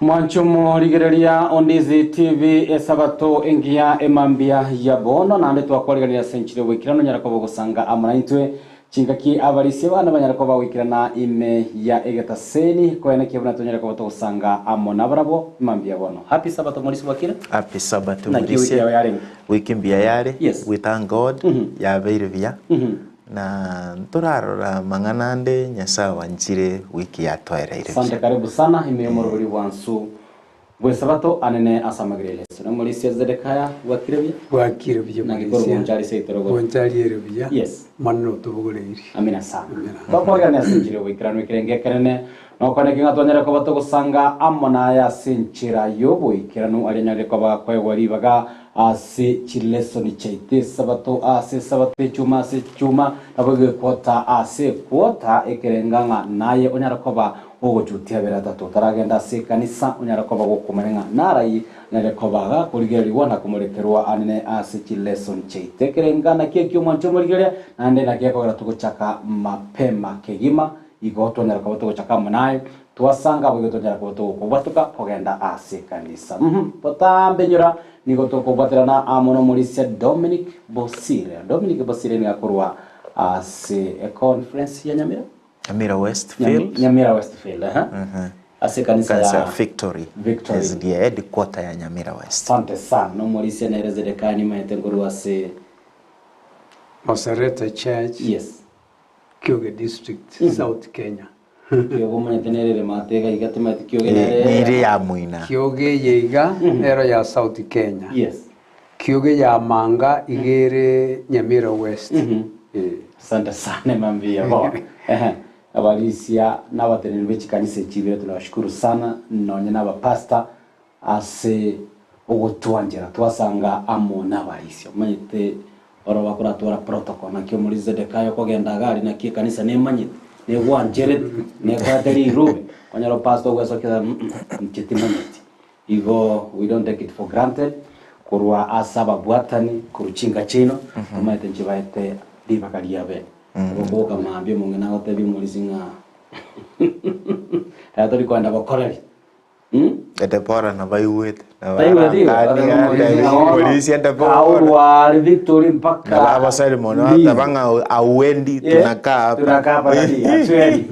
Mwanche omorigereria o Ndizi TV esabato engiya emambia ya bono naende twakwariganire ase enchiri y'ogoikeranu onyare koba ogosanga amo naintwe chingaki abarisia bane banyare koba goikerana ime ya egetaseni koenekia buna tonyare koba togosanga amo nabarabwo emambia ya bono. Happy Sabato Morisi bwakire? Happy Sabato Naki ewiki Morisia. yao yarenge? Wiki mbuya yare. Yes. We thank God yabeire buya. Na ntorarora amang'ana ande Nyasae oanchire wiki yatoereire Asante buya. karibu sana ime y'omoroberi bwansu bw'esabato anene ase amagera ya Yeso. Nomorisia Zedekaya bwakire buya? Bwakire buya Naki korwa Morisia. bonchari seito rogoro. Bonchari ere buya. Yes. Omonene otobogoreirie. Amina sana. Amina. Twakwariganera ase enchera y'oboikeranu ekerenge ekenene, nokwane ki ng'a twanyare koba togosanga amo naye ase enchera y'oboikeranu aria anyarire koba gakoegwa ribaga Ase chilesoni chiaito esabato ase esabato, echuma ase echuma, naboigo equota ase equota, ekerenga ng'a naye onyare koba ogochutia abere atato otaragenda ase ekanisa, onyare koba gokomanya ng'a narai anyare koba gakorigererigwa na komorekerwa anene ase chilesoni chiaito. Ekerenga nakio ekio omwanche omorigereria, naende nakio gekogera togochaka mapema kegima, igo twanyara koba togochaka amo naye, Twasanga boigo tonyara koba togokobwatoka kogenda ase ekanisa. Uhum. Botambe nyora nigo tokobwaterana amo nomorisia Dominic Bosire. Dominic Bosire nigo akorwa ase econference ya Nyamira. Nyamira Westfield. Nyamira Westfield, aha. Ase ekanisa Kanisa ya ya Victory. Victory. SDA headquarter ya Nyamira West. Asante sana. Nomorisia nere Zedekaya nimaete nkorwa ase Moserete Church. Yes. Kioge District, South Kenya. Kioge omanyete nere ere maate iga iga timaeti kioge nere Nere ya moina. Kioge eye iga nero ya South Kenya. Yes. Kioge ya Manga iga ere Nyamira West. Eh. Asante sana mambia bo. Ehe. Abarisia na abateneneri be chikanisa echi ibere tunawashukuru sana nonye na abapastor Ase ogotwanchera twasanga amo nabarisia. Omanyete oro bakoratwara protocol, naki omori Zedekiah okogenda iga aria naki ekanisa nemanyete, negwancherete, nekoete rirube, onyore opastor ogwesokia ng'a mm inche timanyeti. Igo we don't take it for granted korwa ase ababwatani korwa chinka chiaino, omanyete inche baete ribaga riabe. Ogokoboka mambia omong'ina agotebia omorisia ng'a rero tori koenda bokoreri. Debora nabaigwete, na Baigwete igo? barangania, Polisi Debora. Kaurwa Victory mpaka Na babasari mono Ndizi. bateba ng'a auendi Yeah, tunakaa hapa. tunakaa hapa nani, hatuendi.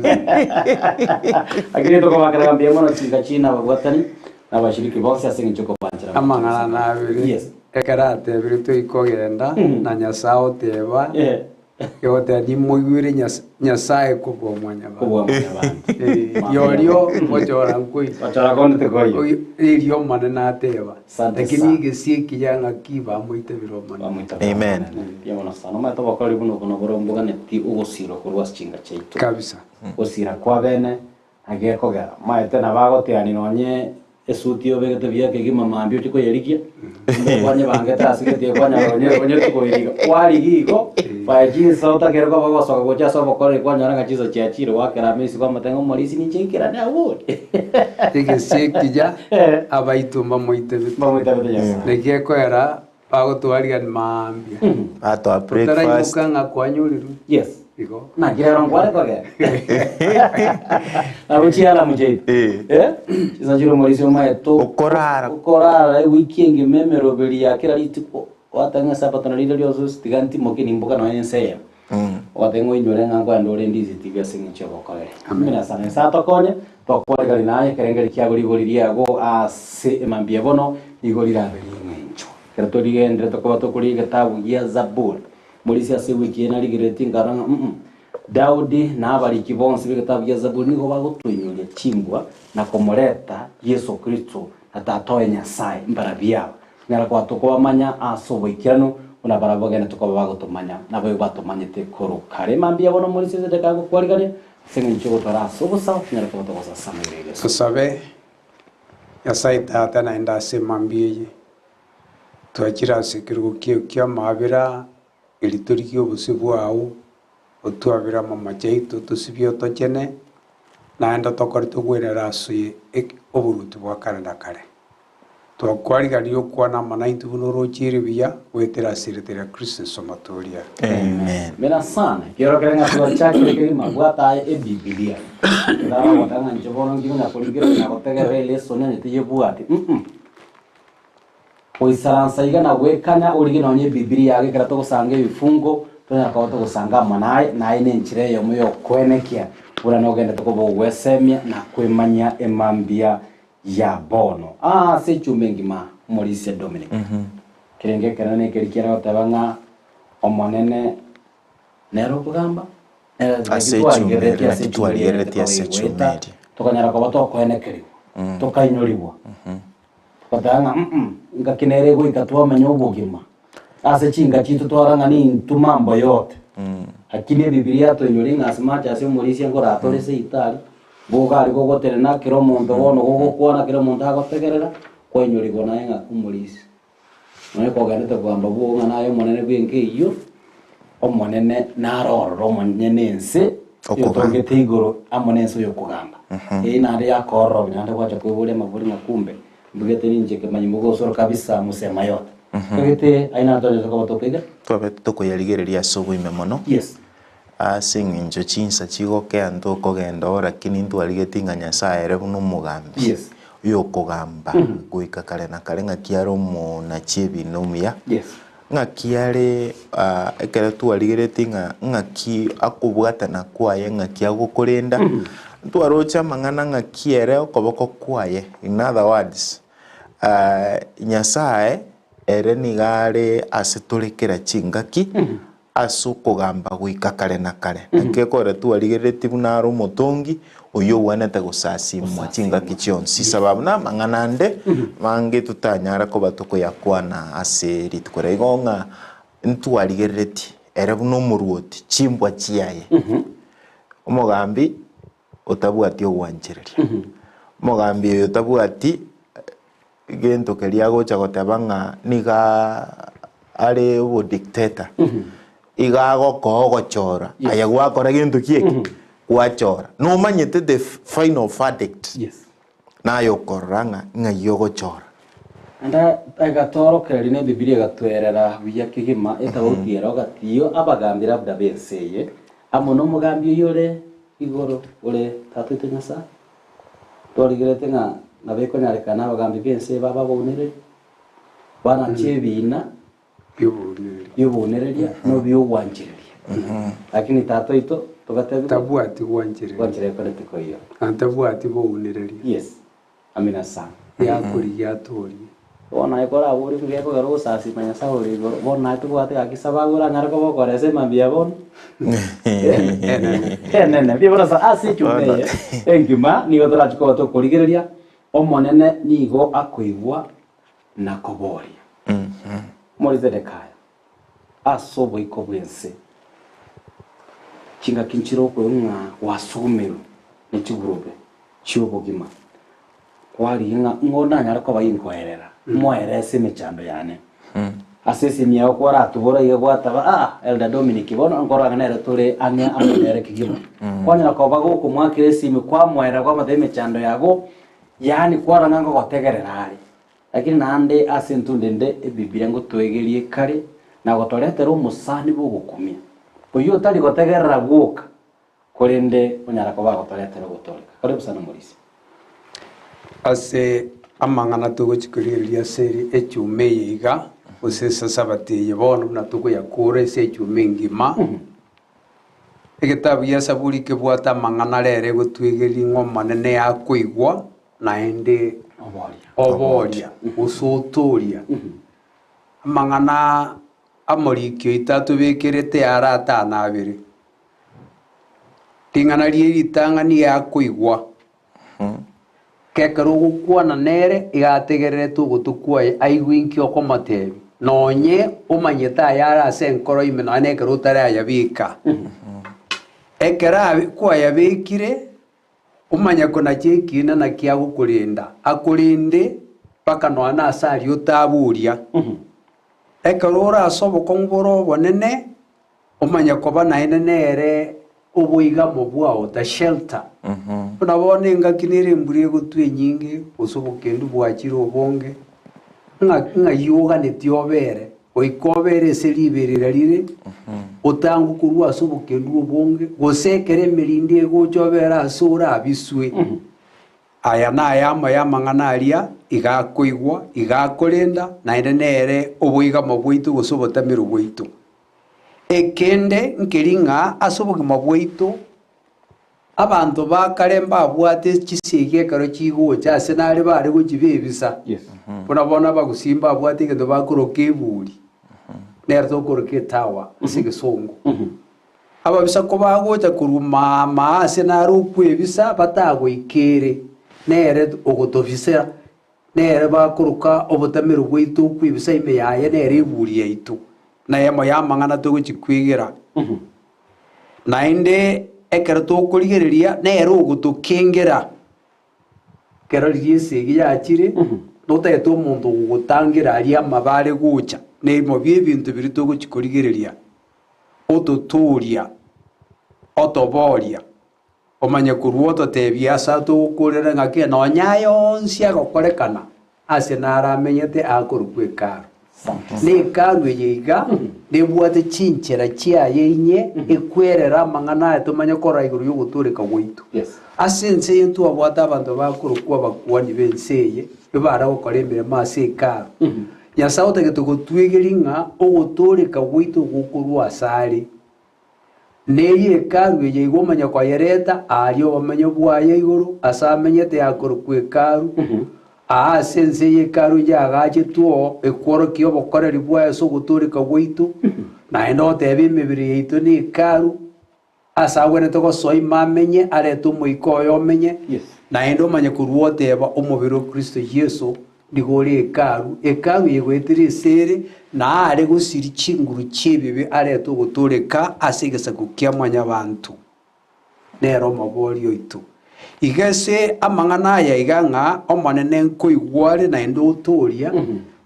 Lakini tokobakera mbuya mono chinka china ababwatani na abashiriki bonsi ase eng'encho okobanchera Amang'ana nabere, Yes. ekero atebire toikogenda, na Nyasae oteba, Yeah. Egoteba nimoigwere Nyasae kobua mwanyabanto. Kobua mwanyabanto. Eh, riorio gochora nkoi. Gochora konde tikoiyo. Erio Omonene ateba. Asante Lakini sana. egesio ekiya ng'aki bamoitabire Omonene. Bamoitabire Amen. Omonene. Mbuya mono sana. Omanyete obokoreri buna obo noboro mboganeti ogosirwa korwa ase chinga chiaito. Kabisa. Gosira kwa bene Naki gekogera, omanyete nabo agotiani nonye esuti obegete buya kegima mambia ochie koyerigia, kumbe kwanyebangete ase gete kwanyora onye onye tokoyeriga. Kwarigia igo, by chinsa otakere koba ogosoka gochia ase obokoreri kwanyora ng'a chinsa chiachire gwakera amaiso kwamotebia ng'a omorisia ninche nkerane abwo ore. Egesio ekiya, abaito mbamoitabete. Mbamoitabete Nyasae. Naki gekoera Bagotwarigani mambia. Batoa breakfast. Otaraimoka ng'a kwanyorirwe. Yes. Igo. Naki rero nkware kogenda. Nabo chialamu chiaito. Eh. Eh? Chinsa chire omorisia omaete Okorara. Okorara ewiki engima emeroberi ya kera rituko. Gwateba ng'a esabato nari riria rionsi tiga ntimoke nimboka nonya ense eyemo. Ogoteba ng'a oinyore ng'a nkoenda ore ndizi tiga ase eng'encho y'obokoreri. Amina sana. Nyasae atokonye, twakwarigani naye ekerengeri kiago rigori riago ase emambia bono nigo rirabe ring'encho. Ekero torigenderete tokoba tokoria egetabu gia Zaburi, morisia ase ewiki eye narigereretie nkarora ng'a mm Daudi na abariki bonsi b'egetabu gia Zaburi nigo bagotwenyoria chimbwa na komoreta Yeso Kristo na Tata oye Nyasae mbarabio aba. Tonyara koba tokobamanya ase oboikeranu buna barabwo bogende tokoba bagotomanya, naboigo batomanyete korwa kare. Mambia bono morisia Zedekia agokwarigania ase engencho y'ogotwara ase obosao, tonyare koba togosasama igoro ya Yeso. Tosabe, Nyasae Tata, naende ase mambia eye, twachire ase ekerogo kiao ki'amaabera, erio torigie obosio bwao, otwabere amamache aito, tosibie otochene, naende otokore togwenere ase oboruoti bwa kare na kare. Twakwariganirie okwana amo naintwe buna oroche ere buya, goetera ase erieta ria Kristo Yeso Omotoria. Amen. Mena sana ekiorokere ng'a twachakire kegima bwata aye ebibilia Ndaragota ng'a inche bono nginya korigereria na gotegerera elesson onye tiyebwati mm Goisaransa iga na gwekanya orige nonye ebibilia yago ekero togosanga ebifungo tonyara koba togosanga amo naye naye ne enchera eyemo ya okoenekia buna nogendete koba ogwesemia na kwemanyia emambia ya bono. Ase echumba engima omorisia Dominic. Kerenge ekenene nekeri kiare goteba ng'a Omonene nere okogamba, nere naki Ase echuma twarigereretie eria, ase naki echuma eria twarigereretie ase echuma tokaigweta, eria. tokanyara koba tokoenekerigwa, tokainyorigwa, togoteba ng'a mm ngaki nere egoika twamenya obogima, ase chinka chiaito twarora ng'a nintwe mambo yote, lakini ebibiria yatoinyoria ng'a ase mache ase omorisia nkoratore seitari, Boka aria gogotenena, kera omonto bono gogokwana, kera omonto agotegerera, kwainyorigwa naye ng'a omorisia. Nonya kogenderete kogamba bwogo ng'a naye omonene bw'enka eyio, Omonene naro ororo omonyene ense Okogamba. oyotongete igoro amo nense oyokogamba. Eyio naende yakoororobia naende gwacha kweboria amabori ng'a kumbe mbugete ninche kemanyi mogosoro kabisa musema yote. Egete ayio naro tonyarete koba tokoiga. Twabe tokoyarigereria ase oboime mono. Yes. Ase engencho chinsa chigokea ntokogenda oo, lakini ntwarigetie ng'a Nyasae ere buna omogambi, Yes. oyokogamba goika kare na kare ng'aki are omonachi ebina omuya, Yes. ng'aki are ekero twarigeretie ng'a ng'aki akobwatana kwaye ng'aki agokorenda, ntwaroche amang'ana ng'aki ere okoboko kwaye, in other words, Nyasae ere nigo are ase tore kera chingaki. Ase okogamba goika kare na kare. Naki ekore twarigereretie buna are omotongi oyio ogwenerete gosasimwa chingaki chionsi, sababu namang'ana ande mange totanyara koba tokoyakwana ase rituko riria. Igo ng'a ntwarigereretie ere buna omoruoti chimbwa chiaye, omogambi otabwati ogwanchereria, omogambi oyo otabwati Egento keria agocha goteba ng'a nigo are obodictator, igo agokoa ogochora, Yes. aye gwakora gento ki eke? Gwachora. Nomanyete the final verdict Yes. naye okorora ng'a ng'ai ogochora. Naende egatorokereria na Ebibilia egatwerera buya kegima etabauti ero gati yo abagambi labda b'ense eye, amo nomogambi oyio ore igoro ore Tata oito Nyasae. Twarigerete ng'a nabo ekonyarekana abagambi b'ense eye babe abaunereri, banache ebiina bi'obounereria na obi'ogwanchereria. Lakini Tata oito togatebiwa Tabwati gwanchereria. gwanchereria kore tikoiyo. Na tabwati bounereria. Yes. Amina sana. Yakorigia atorie. Bono aye koraborie ng'a gekogera ogosasima Nyasae ore igoro, bono naye tobwate gaki sababu oranyare koba okoresa emambia ya bono? Enene. Mbuya bono ase ase echumba eye engima nigo torachi koba tokorigereria, Omonene nigo akoigwa na koboria. Mori Zedekiah, ase oboiko bw'ense, chingaki nchire okoigwa ng'a gwasugumirwe ne chigurube chi'obogima. Kwarigia ng'a ng'o nanyare koba inkoerera, moere ase emechando yane. Ase esimi yao kwaratubora iga gwataba, ah, Elder Dominic bono nkorora ng'a nere tore ang'e amo nere kegima. Kwanyara koba gokomoakera esimi kwamoerera kwamotebia emechando yago, yaani kwarora ng'a ngogotegerera are. Lakini naende ase entunde ende Ebibilia ngotwegerie kare na gotoretera omosani bw'ogokumia, oyio otari gotegerera gwoka, Korende onyara koba agotoretera ogotooreka. Karibu sana omorisia. Ase amang'ana togochia korigereria ase eri echuma eye iga, gose ase esabato eye bono buna tokoyakora ase echuma engima, egetabu gia Saburi kebwate amang'ana rero egotwegeria ng'a Omonene akoigwa naende Oboria. oboria gose otoria. Amang'ana amoriki oito atobekerete are atano abere. Ring'ana rie ritang'ani yakoigwa, ekero ogokwana nere iga ategererete ogotwe kwaye aigwe inki okomotebia, nonye omanyete ayare ase enkoro ime nonya na ekero otarayabeka. Ekero abe kwayabekire, omanye konacha ekiina naki agokorenda, akorende mpaka nonya na ase aria otaboria. Ekero ore ase obokong'u bore obonene, Omanye koba naende nere oboigamo bwao, the shelter. Buna bono engaki nere embura egotwa enyinge, gose obokendu bwachire obonge, Ng'a ng'ai oganetie obere, goika obere ase riberera rire, otangwe korwa ase obokendu obonge, gose ekero emerindi egocha obere ase orabiswe. Aya nayamo y'amang'ana aria iga akoigwa, iga akorenda, naende nere oboigama bwaito gose obotamero bwaito. Ekende nkeri ng'a ase obogima bwaito Abanto ba kare mbabwate chisegi ekero chigocha ase nare bare gochibebisa. Buna bono abagusii mbabwate egento bakoroka eburi, nero tokoroka etawa ase egesongo. Ababisa kobagocha korwa maa ase nare okwebisa batagoikere, nere ogotobisera, nere bakoroka obotamero bwaito okwebisa ime yaye nere eburi yaito. Na eyemo y'amang'ana togochi kwegera. Naende ekero tokorigereria nere ogotokengera, ekero riria esegi yachire, notagete omonto ogogotangera aria amabe are gocha, na ebimo bi'ebinto biria togochia korigereria, ototooria, otoboria, omanye korwa ototebia ase atogokorera ng'aki nonya aya onsi agokorekana, Ase naro amenyete akorokwa Hekalu. Na Hekalu eye iga nebwate chinchera chiaye inye ekwerera amang'ana aya tomanye korora igoro y'ogotooreka gwaito. Ase ense eye ntwabwate abanto bakorokwa abakuani b'ense eye, ebare gokora emeremo ase Hekalu. Nyasae otagete gotwegeria ng'a ogotooreka gwaito gokorwa asare. Neye Hekalu eye igo omanye koyereta aaria obomenyo bwaye igoro, ase amenyete akorokwa Hekalu, aa ase ense ye Hekalu yaagachetwe oo, ekworokia obokoreri bwaye ase ogotooreka gwaito, naende otebe emebere yaito ne Hekalu, ase agwenerete gosoa ime amenye, arete Omoika oye omenye, naende omanye korwa oteba omobere o Kristo Yeso Nigo ore Hekalu, Hekalu eye goetera ase ere, na aare gosiria chinguru chi'ebibe arete ogotooreka ase egesaku kia Mwanyabaanto. Nere Omoboori oito. Iga ase amang'ana aya iga ng'a Omonene nkoigwa are naende otooria,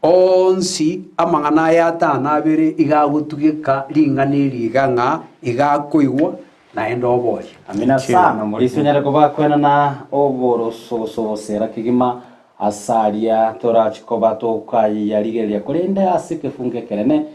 onsi amang'ana aya atano abere iga agotugeka ring'ana eri iga ng'a iga akoigwa naende oboria. Amina sana omorisia onyare koba kwenana oborosogoso kegima Ase aria torache koba tokayarigereria, korende ase ekefungo ekenene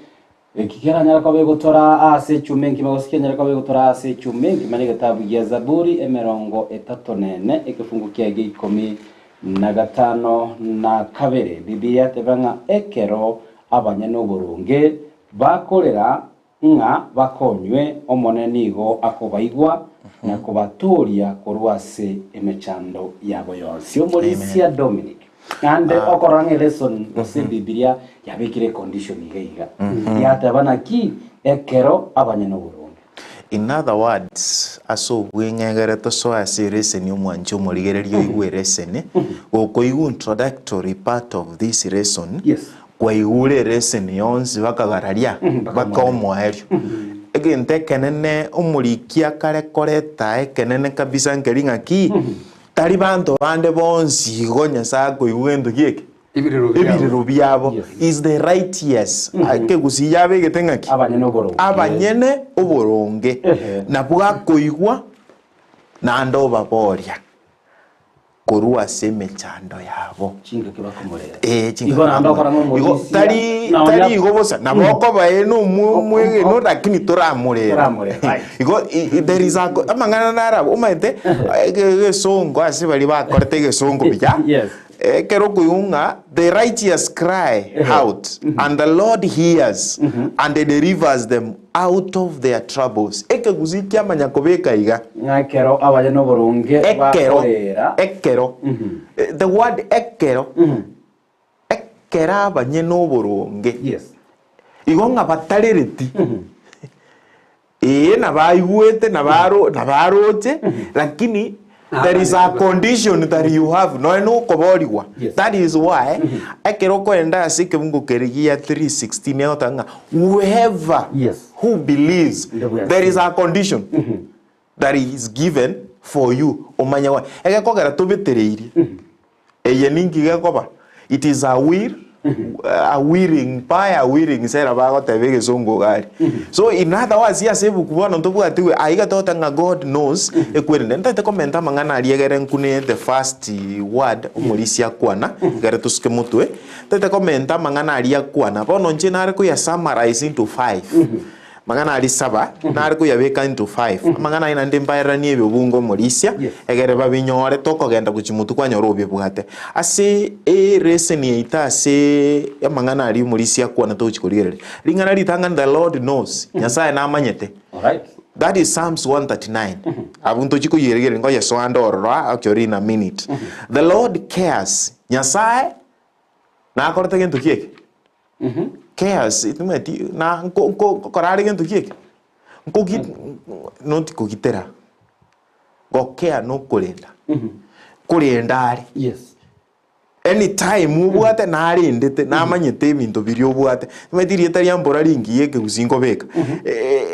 eki keranyare koba egotora ase echuma engima, gose kenyare koba egotora ase echuma engima, negetabu gia Zaburi emerongo etato na ene, ekefungo kiaye gia ikomi na gatano na kabere. Bibilia yateba ng'a ekero abanyene oboronge bakorera ng'a bakonywe, Omonene nigo akobaigwa na kobatooria korwa ase emechando yabo yonsi. Omorisia Dominic, naende okorora ng'a elesson gose Ebibilia yabekire econdition iga iga, yateba naki ekero abanyene oboronge. In other words, ase obweng'egere tosoe ase eleseni omwanchi omorigereria oigwe eleseni, gokoigwa introductory part of this lesson, Yes. Kwaigure ereseni yonsi bakagararia baka omoerio. Egento ekenene omoriki akare koreta ekenene kabisa nkeri ng'aki, tari banto bande bonsi igo Nyasae akoigwa gento ki eke? Ebirero biabo. Ebirero biabo. Yes. Is the righteous. Ekegusii yabegete ng'aki? Abanyene oboronge. Abanyene oboronge. Ehe. Nabwo akoigwa naende obaboria. korwa ase emechando yabo. Chingaki bakomorera. Eh, chingaki Igo naende okora bakomorera. Igo ng'omorisia, tari na onya- tari igo bosa nabo okoba ere na omwe- omwegeno lakini toramorera. Toramorera, right. Igo i- i- there is a co- amang'ana naro abwo omanyete ege- egesongo ase baria bakorete egesongo buya, Yes. ekero okoigwa ng'a the righteous cry out and the Lord hears and delivers them out of their troubles. Ekegusii kiamanya kobeka iga. Ng'a ekero abanyene oboronge Ekero, bakorera. ekero, the word ekero, ekero abanyene oboronge. Yes. Igo ng'a batarereti. Ee, nabaigwete, nabaro nabaroche, lakini there is a condition that you have, nonya na okoborigwa. Yes. That is why, ekero okoenda ase ekebungo keria gia 3:16 egoteba ng'a whoever Yes. who believes, Ndobwate. there is a condition that is given for you omanye gwa egekogera tobetereirie, eye ninki gekoba? It is a will. A willing buyer, a willing seller bagoteba egesongo iga aria. So in other words ase ebuku bono ntobwati gwe aiga togoteba ng'a God knows ekwerende. Ntagete komenta amang'ana aria egere nkune the first word omorisia akwana egere tosuke motwe. Ntagete komenta amang'ana aria akwana bono inche nare koya summarize into five. Amang'ana aria saba nare koyabeka into five. Amang'ana ayio naende mbaereranie ebibungo omorisia, egere babinyore tokogenda gochia motwe kwanyora obibwate. Ase ereseni yaito ase amang'ana aria omorisia akwana togochia korigereria. Ring'ana ritang'ani the Lord knows, Nyasaye namanyete. Alright. That is Psalms 139. Abwo ntochie koyerigereria nkoyesoa ande ororo aa actually in a minute. The Lord cares, Nyasaye nakorete gento ki eke? Cares, timanyeti na nko nko nkokora are gento ki eke? Nkogi not kogitera, gokea nokorenda, korenda are. Yes. Anytime obwate narendete, namanyete ebinto biria obwate, timanyeti erieta ria mbora ringiya ekegusii nkobeka,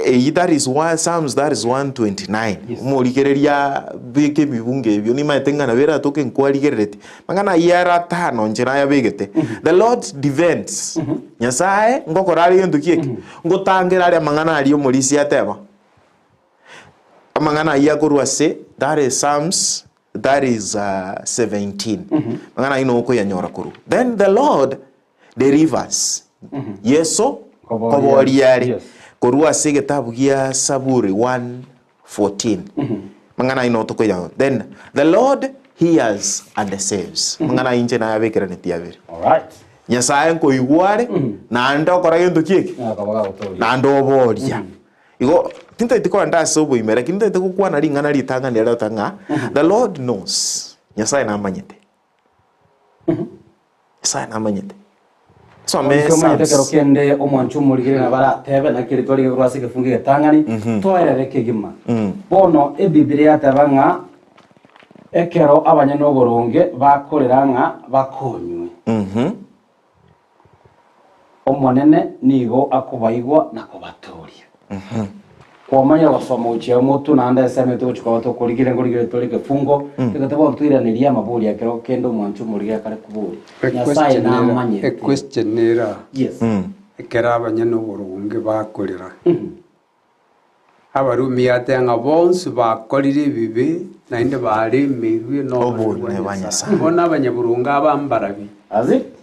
eyio that is one Psalms that is 129, Yes. omorigereria beka ebibungo ebio nimanyete ng'a nabo eratoke nkwarigereretie. Amang'ana ayio are atano inche nayabegete. The Lord defends. Nyasae ngokora are gento ki eke? Ngotangera are amang'ana aria omorisia ateba. Amang'ana ayio akorwa ase that is Psalms that is 17. Amang'ana ayio nigo okoyanyora korwa. Then the Lord delivers. Yeso Koboria. koboria are Yes. korwa ase egetabu gia Saburi 1:14. Mang'ana ayio nigo tokoyanyora. Then the Lord hears and saves. Mang'ana ayio inche nayabekeraneti abere. Alright. Nyasaye nkoigwa are, naende okora gento ki eke? Akaba gagotoria. Naende oboria. Igo tintaeti kogenda ase oboime, lakini ntaete gokwana ring'ana ritang'ani riria rigotoa ng'a the Lord knows. Nyasaye namanyete. Nyasaye namanyete. Some Oise omanyete ekero Psalms. kende omwancho omorigere nabo aratebe naki eri twarige korwa ase egefungo egetang'ani toerere kegima. Bono Ebibilia yateba ng'a ekero abanyene oboronge bakorera ng'a bakonywe, Omonene nigo akobaigwa na kobatooria. Kwamanyire gosoma gochia omotwe naende ensemo eye togochia koba tokorigereria nkorigereria tore egefungo egete bono toiranerie amabori ekero kende omwancho omorige akare koboria. Nyasaye namanyete. Equestion era Yes. ekero abanyene oboronge bakorera. Abarumi ateba ng'a bonsi bakorire ebibe naende baremeirwe Obonene n'obonene bwa bwa Nyasae. Nyasae. Bono abanyaboronge aba mbarabi. That's it.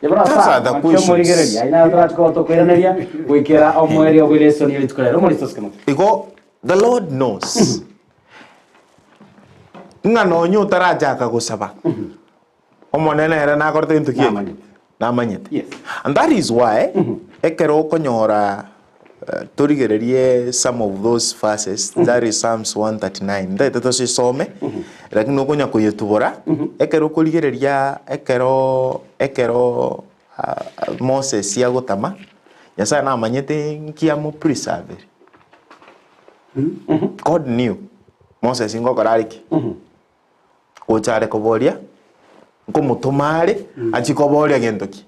Those are the questions. Igo the Lord knows ng'a nonya otarachaka gosaba, Omonene ere nakorete gento ki eke? Namanyete. Namanyete. Yes. And that is why ekero okonyora eh, torigererie some of those verses, that is Psalms 139, ntaete tosisome, lakini okonya koyetubora, ekero okorigereria ekero ekero ah, Moses agotama, Nyasaye namanyete nki amopreservere. God knew Moses ngokora are ki? Gocha are koboria, nkomotoma are, achie koboria gento ki?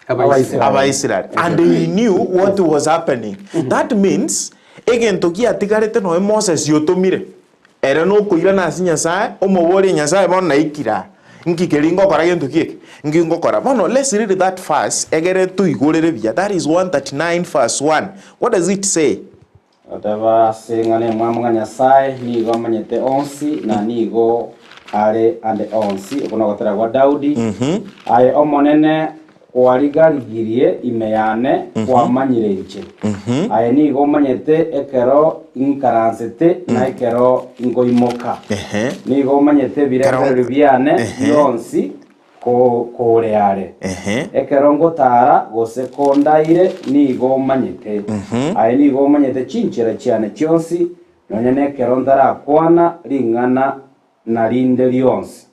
Abaisraeli. Abaisraeli. And he knew what was happening. That means, egento giatigarete noe Moses otomire, ere nokoirana ase Nyasaye, omoborie Nyasaye bono naikire aa, nki keria ngokora gento ki eke? Nki ngokora? Bono let's read that verse egere toigorere buya. That is 139 verse 1. What does it say? Goteba ase eng'ana emwamu ng'a Nyasae nigo amanyete onsi, na nigo are ande onsi. Oko nogotera gwa Daudi. Aye Omonene kwarigarigirie ime yane, kwamanyire inche. Aye nigo omanyete ekero inkaransete na ekero inkoimoka. Ehe. Nigo omanyete ebirengererio biane Ehe. bionsi kore are. Ehe. Ekero ngotaara gose kondaire nigo omanyete. Aye nigo omanyete chinchera chiane chionsi, nonya nekero ntarakwana ring'ana na rinde rionsi.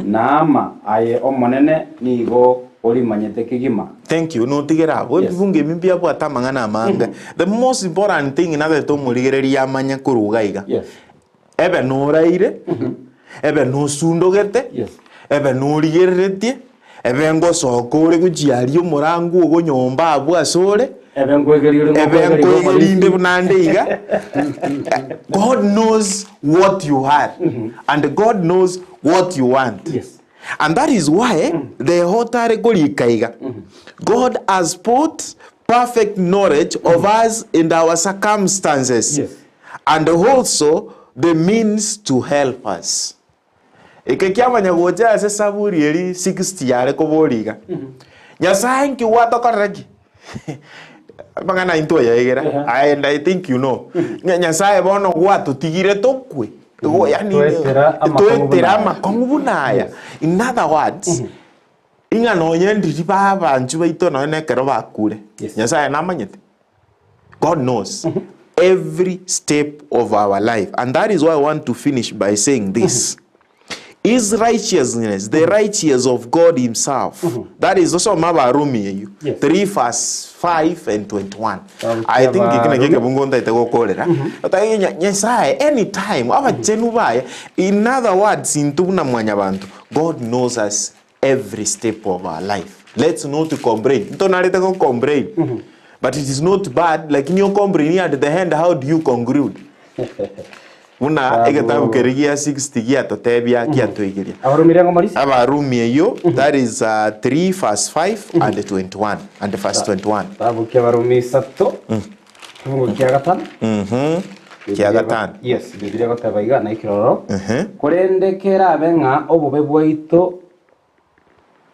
Naama, aye Omonene nigo orimanyete kegima. Thank you. Notigere abwo. Yes. Ebibungo ebi mbiabwate amang'ana amange. The most important thing nabete omorigereria amanye korwa iga iga. Yes. Ebe noraire, ebe nosundogete, Yes. ebe norigereretie, ebe ngosoka ore gochia aria omorango ogo nyomba abwo ase ore, Ebe nkoegeria ore ebe ngokoegeria nkoegerinde buna nde iga. God knows what you are and God knows what you want. Yes. And that is why the author are korika iga, God has put perfect knowledge of us and our circumstances, Yes. and also the means to help us. Eke kiamanya gocha ase Saburi eri 60 yare koboria iga, Nyasae nki gwatokorera ki? Amang'ana ayio ntwayaegera, and I think you know. Ng'a Nyasae bono gwatotigire tokwe. Igo yaani Toetera amakong'u buna toetera aya. amakong'u buna aya. In other words, ing'a nonye ndiri babanchwa baito nonye na ekero bakure, Yes. Nyasae namanyete. God knows every step of our life and that is why I want to finish by saying this. His righteousness, the righteous of God himself. That is osome Abarumi eyio. Yes. 3 verse 5 and 21. Kitabu I kia think eki nakio Abarumi. ekebungo ntaete gokorera. Otari Nyasaye anytime abachenu baye in other words intwe buna mwanyabanto God knows us every step of our life. Let's not complain. Ntonarete go complain. But it is not bad lakini o complain at the end how do you conclude? Buna egetabu keria gia 60 giatotebia giatoigeria. Abarumi rengo morisia. Abarumi eyio that is 3 verse 5 and 21 and verse 21. Kitabu kia Abarumi isato kifungu kia gatano. Kia gatano. Yes, Bibilia egoteba iga na ekiroro. Korende kerabe ng'a obobe bwaito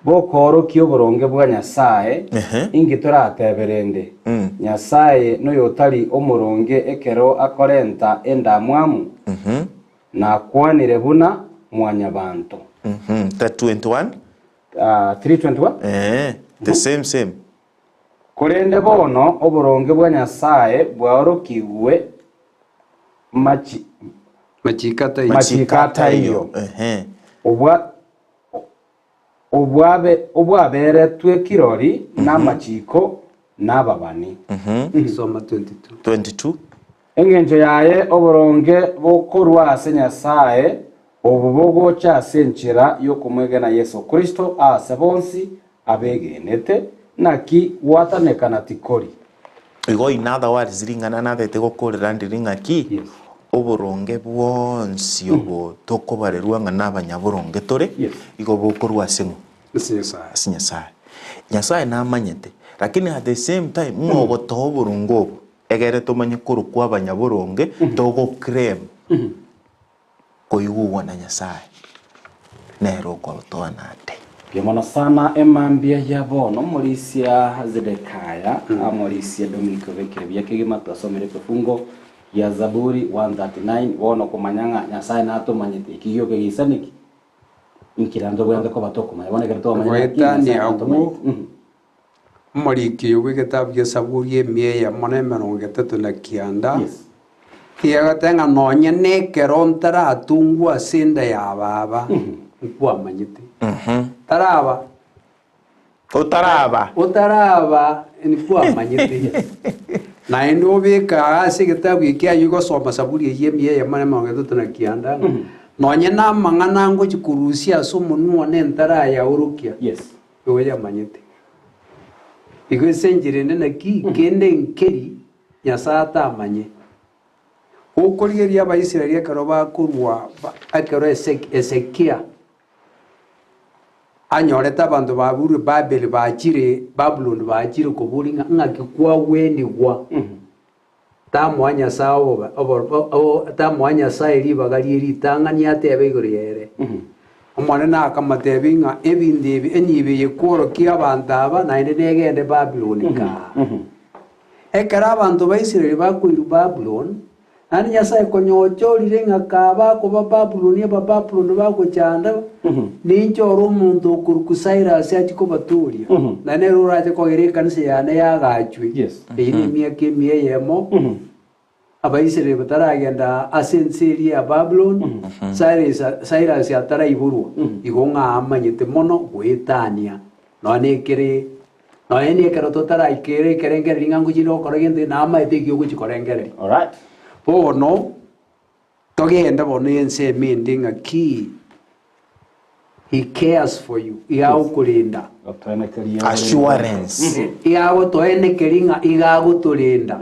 bokoorokia oboronge bwa Nyasae, inki toratebe rende? Nyasae noyotari omoronge ekero akorenta endamwamu? Nakwanire buna mwanyabanto. That 21? 3:21. Eh, the same same. Korende bono oboronge bwa Nyasae bwaorokigwe machi, Machiko ataiyo. Machiko ataiyo. Ehe. Obwa obwabe obwaberetwe kirori namachiko nababani. Soma 22. 22. Engencho yaye oboronge bokorwa ase Nyasae, obo bogocha ase enchera y'okomwegena Yeso Kristo aase bonsi abegenete, naki gwatanekana tikori. Igo in other words ring'ana natete gokorera ndiri ng'aki Yes. oboronge bwonsi obo tokobarerwa ng'a nabanyaboronge tore Yes. igo bokorwa ase ng'o? Ase Nyasae. Ase Nyasae. Nyasae namanyete lakini at the same time ng'a ogotoa oboronge obo egere tomanye korokwa abanyaboronge togoclaim koigugwa na Nyasae nere okotoa nande. Mbuya mono sana emambia ya bono Morisia Zedekaya, Morisia Dominic obekire buya kegima twasomire ekefungo gia Zaburi 139 bono komanya ng'a Nyasaye natomanyete eki gioka egeisa niki inki naende tobwenerete koba tokomanya bono ekero twamanya ng'a ki Nyasaye Goetania agwo, natomanyete. Mhm. Omoriki oyo bw'egetabu gia Saburi emia eyemo na emerongo etato na kianda, Yes. Eagoteba ng'a nonye nekero ntaratungwa ase enda ya baba, nkwamanyete. Taraba. Otaraba. Otaraba nkwamanyete. Naende obeke aa ase egetabu eke ayio gosoma Saburi eyio emia eyemo na emerongo etato na kianda, ng'a nonye namang'ana ngochia korusia ase omonwa one ntarayaorokia, Yes. igo yamanyete. Igo ase enchera ende naki, kende nkeri Nyasae atamanye. Gokorigereria Abaisraeli ekero bakorua ekero Hezekia anyorete abanto baburwe Babeli bachire Babuloni bachire koboria ng'a ng'aki kwagwenigwa, tamoa Nyasae oboba tamoa Nyasae ribaga rie ritang'ani atebe igoro yaye. Omonene akamotebia ng'a ebinto ebi enibo eye kworokia abanto aba naende negende Babuloni kaa. Ekero abanto ba Israeli bakoirwa Babuloni, naende Nyasae konya ochorire ng'a kabakoba Babuloni Abababuloni bagochanda, ninche ore omonto okorokwa Sairasi achie kobatooria, na nere orache kogera ekanisa yane yaagachwe. Yes. Eyio nemiaka emia eyemo, Abaisraeli bataragenda ase ense eria ya Babuloni, Sairasi ataraiborwa, igo ng'a amanyete mono goetania nonya nekere Nonya nekero totaraikera ekerengererio ng'a ngochia gokora gento namaete eki ogochia korengereria. Alright. Bono togende bono ensemo ende ng'aki he cares for you, iga agokorenda. Gotoenekeria Assurance. Iga agotoenekeria ng'a iga agotorenda.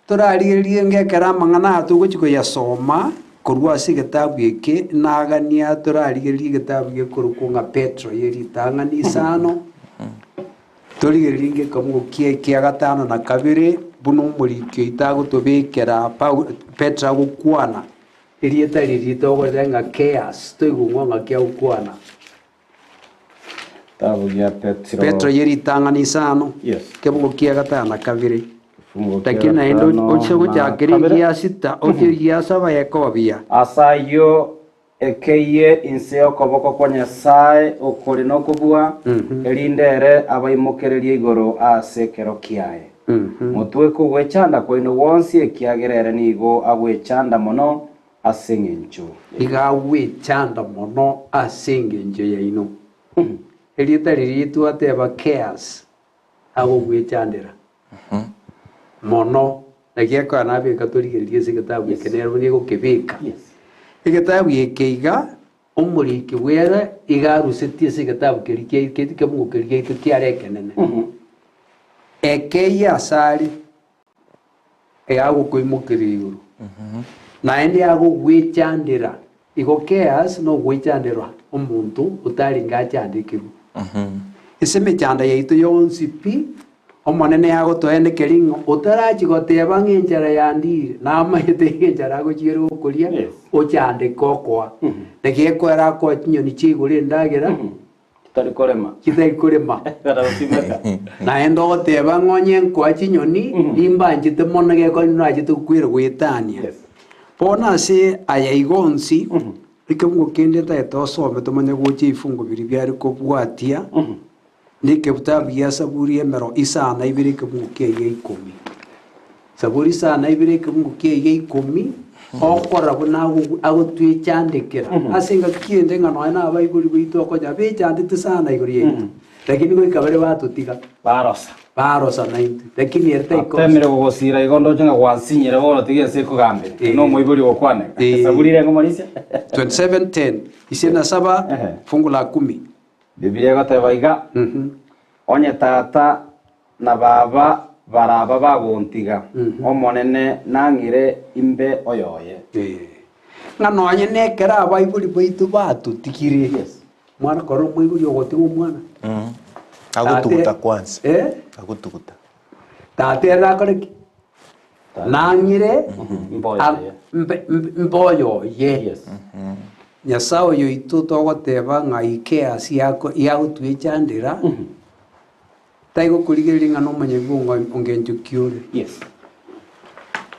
Torarigererie ng'a ekero amang'ana aya togochia koyasoma. Korwa ase egetabu eke nagania torarigererie egetabu gekorokwa ng'a Petro ye ritang'ani isano, torigererie ngekamwa kie ekia gatano na kabere, buna omoriki oito agotobekera Pau Petro agokwana, erieta riria togorire ng'a Keas, toigwe ng'a ng'aki agokwana. Getabu gia Petro. Petro ye ritang'ani isano, Yes. kebugo kia gatano na kabere. Kifungo kia Lakini naende gatano oche na gochakera kabere. egia sita oche egia saba ekoba buya. Ase ayio ekeyie inse y'okoboko kwa Nyasae okore nokobua, erinde ere abaimokererie igoro ase ekero kiaye. Motweke ogwechanda kwaino gwonsi, ekiagera ere nigo agwechanda mono ase engencho yaino. Nigo agwechanda mono ase engencho yaino. Erieta riria twateba cares, agogwechandera mono. Naki ekero nabeka torigererie ase egetabu eke nero buna egokebeka. Egetabu eke iga, omoriki bwere iga arusetie ase egetabu keria kia kemungo keria giaito kiare ekenene. Ekeyia asare. Eagokoimokeria igoro, naende agogwechandera. Igo chaos nogwechanderwa omonto otarenge achandekirwe. Ase emechando yaito yonsi pi, Omonene agotoenekeria ng'a otarachia goteba ng'a enchara yandire, namanyete ng'a enchara agochiera gokoria, Yes. ochandeke okoa. Naki ekoera akoa chinyoni chia igoro endagera, Chitari korema. Chitari korema. Kana gosimeka. Naende ogoteba ng'a onye nkoa chinyoni, nimbanchete mono gekogera ninachete gokwera goetania. Yes. Bono ase aya iga onsi, ekebugo kende ntagete osome tomanye gocha ebifungo biria biare kobwatia, na ekebutabu gia Saburi emero isano na ibere ekebugo kiaye gia ikomi. Saburi isano na ibere ekebugo kiaye gia ikomi, okora buna ago- agotwechandekera ase engaki ende ng'a nonya na abaibori baito okonya bechandete sana igoro yaito, lakini goika bare batotiga, Barosa. barosa naintwe, lakini ere taikosa. Atemire gogosira igo ndoche ng'a gwansinyire bono tiga ense ekogambere. Eh. Nomoibori ogokwanera. Eh. Saburi ere ng'omorisia. 27:10 ishirini na saba Ehe. fungu la kumi. Bibilia egoteba iga, Onye tata na baba baraba bagontiga, Omonene nang'ire imbe oyoye. Ng'a nonye nekero abaibori baito batotigire, mwana kore omoibori ogotiga omwana. Agotuguta kwanza. Eh? Agotuguta. Tata ere nakore ki? Nang'ire Mbe oyoye. mbe- mbe- mbe oyoye. Yes. Nyasae oyo oito togoteba ng'a ike ase yako yagotwechandera, taigokorigereria ng'a nomonyabibe onga ongencho ki ore. Yes.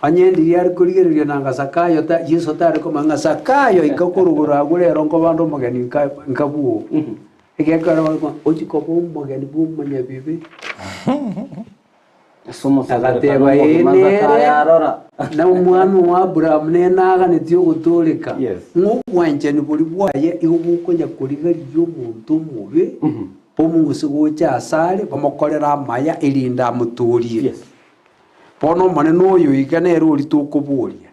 Onye ndiria are korigereria nanga Zakayo ta Yeso tare komanya ng'a Zakayo ika korogoro agwo rero nkobande omogeni nka nkabwo. Egekero bare ochia koba omogeni bwa omonyabibe. Agateba, Ee, nere na omwana o Abrahamu nere naganetie ogotooreka, ng'a obwanchani boria bwaye igo bokonya korigereria omonto omobe, bomong'use gocha asare, bamokorere amaya, erinde amotoorie. Bono Omonene oyo iga nere oria tokoboria.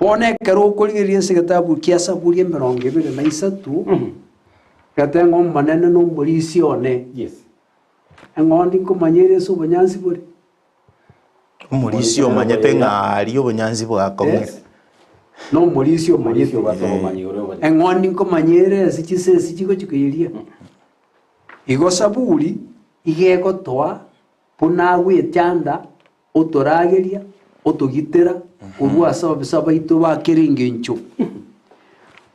Bono ekero okorigereria ase egetabu kia Saburi emerongo ebere na isato, egeteba ng'a Omonene nomorisia one. Eng'ondi nkomanya ere ase obonyansi bore. Omorisia omanyete ng'a aria obonyansi bwakong'ire. Yes. Nomorisia omanyete. Eng'ondi nkomanya ere ase chisesi chigochi koyeria. Igo Saburi iga egotoa buna agwechanda, otorageria, otogitera korwa ase ababisa baito ba kera engencho.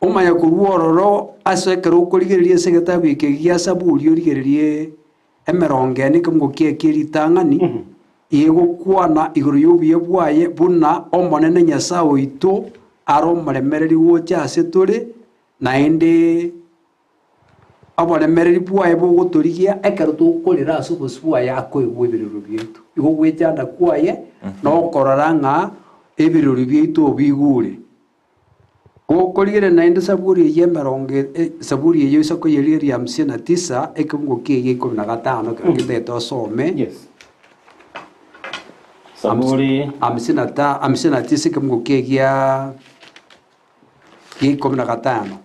Omanye korwa ororo ase ekero okorigereria ase egetabu eke gia Saburi origererie emerongo ene ekemungo kiaye kie ritang'ani, egokwana igoro y'obuya bwaye buna Omonene Nyasae oito are omoremereri gocha ase tore, naende Oboremereri bwaye bogotorigia ekero tokorera ase obosio bwaye akoigwa ebirero biaito. Igo ogwechanda kwaye nokorora ng'a ebirero biaito obigure. Gokorigereria naende Saburi eyio emerongo Saburi eyio ase koyerigereria hamsini na tisa ekebungo kiaye gia ikomi na gatano ekero getaete osome. Yes. Saburi. Hamsini na ta hamsini na tisa ekebungo kiaye gia gia ikomi na gatano.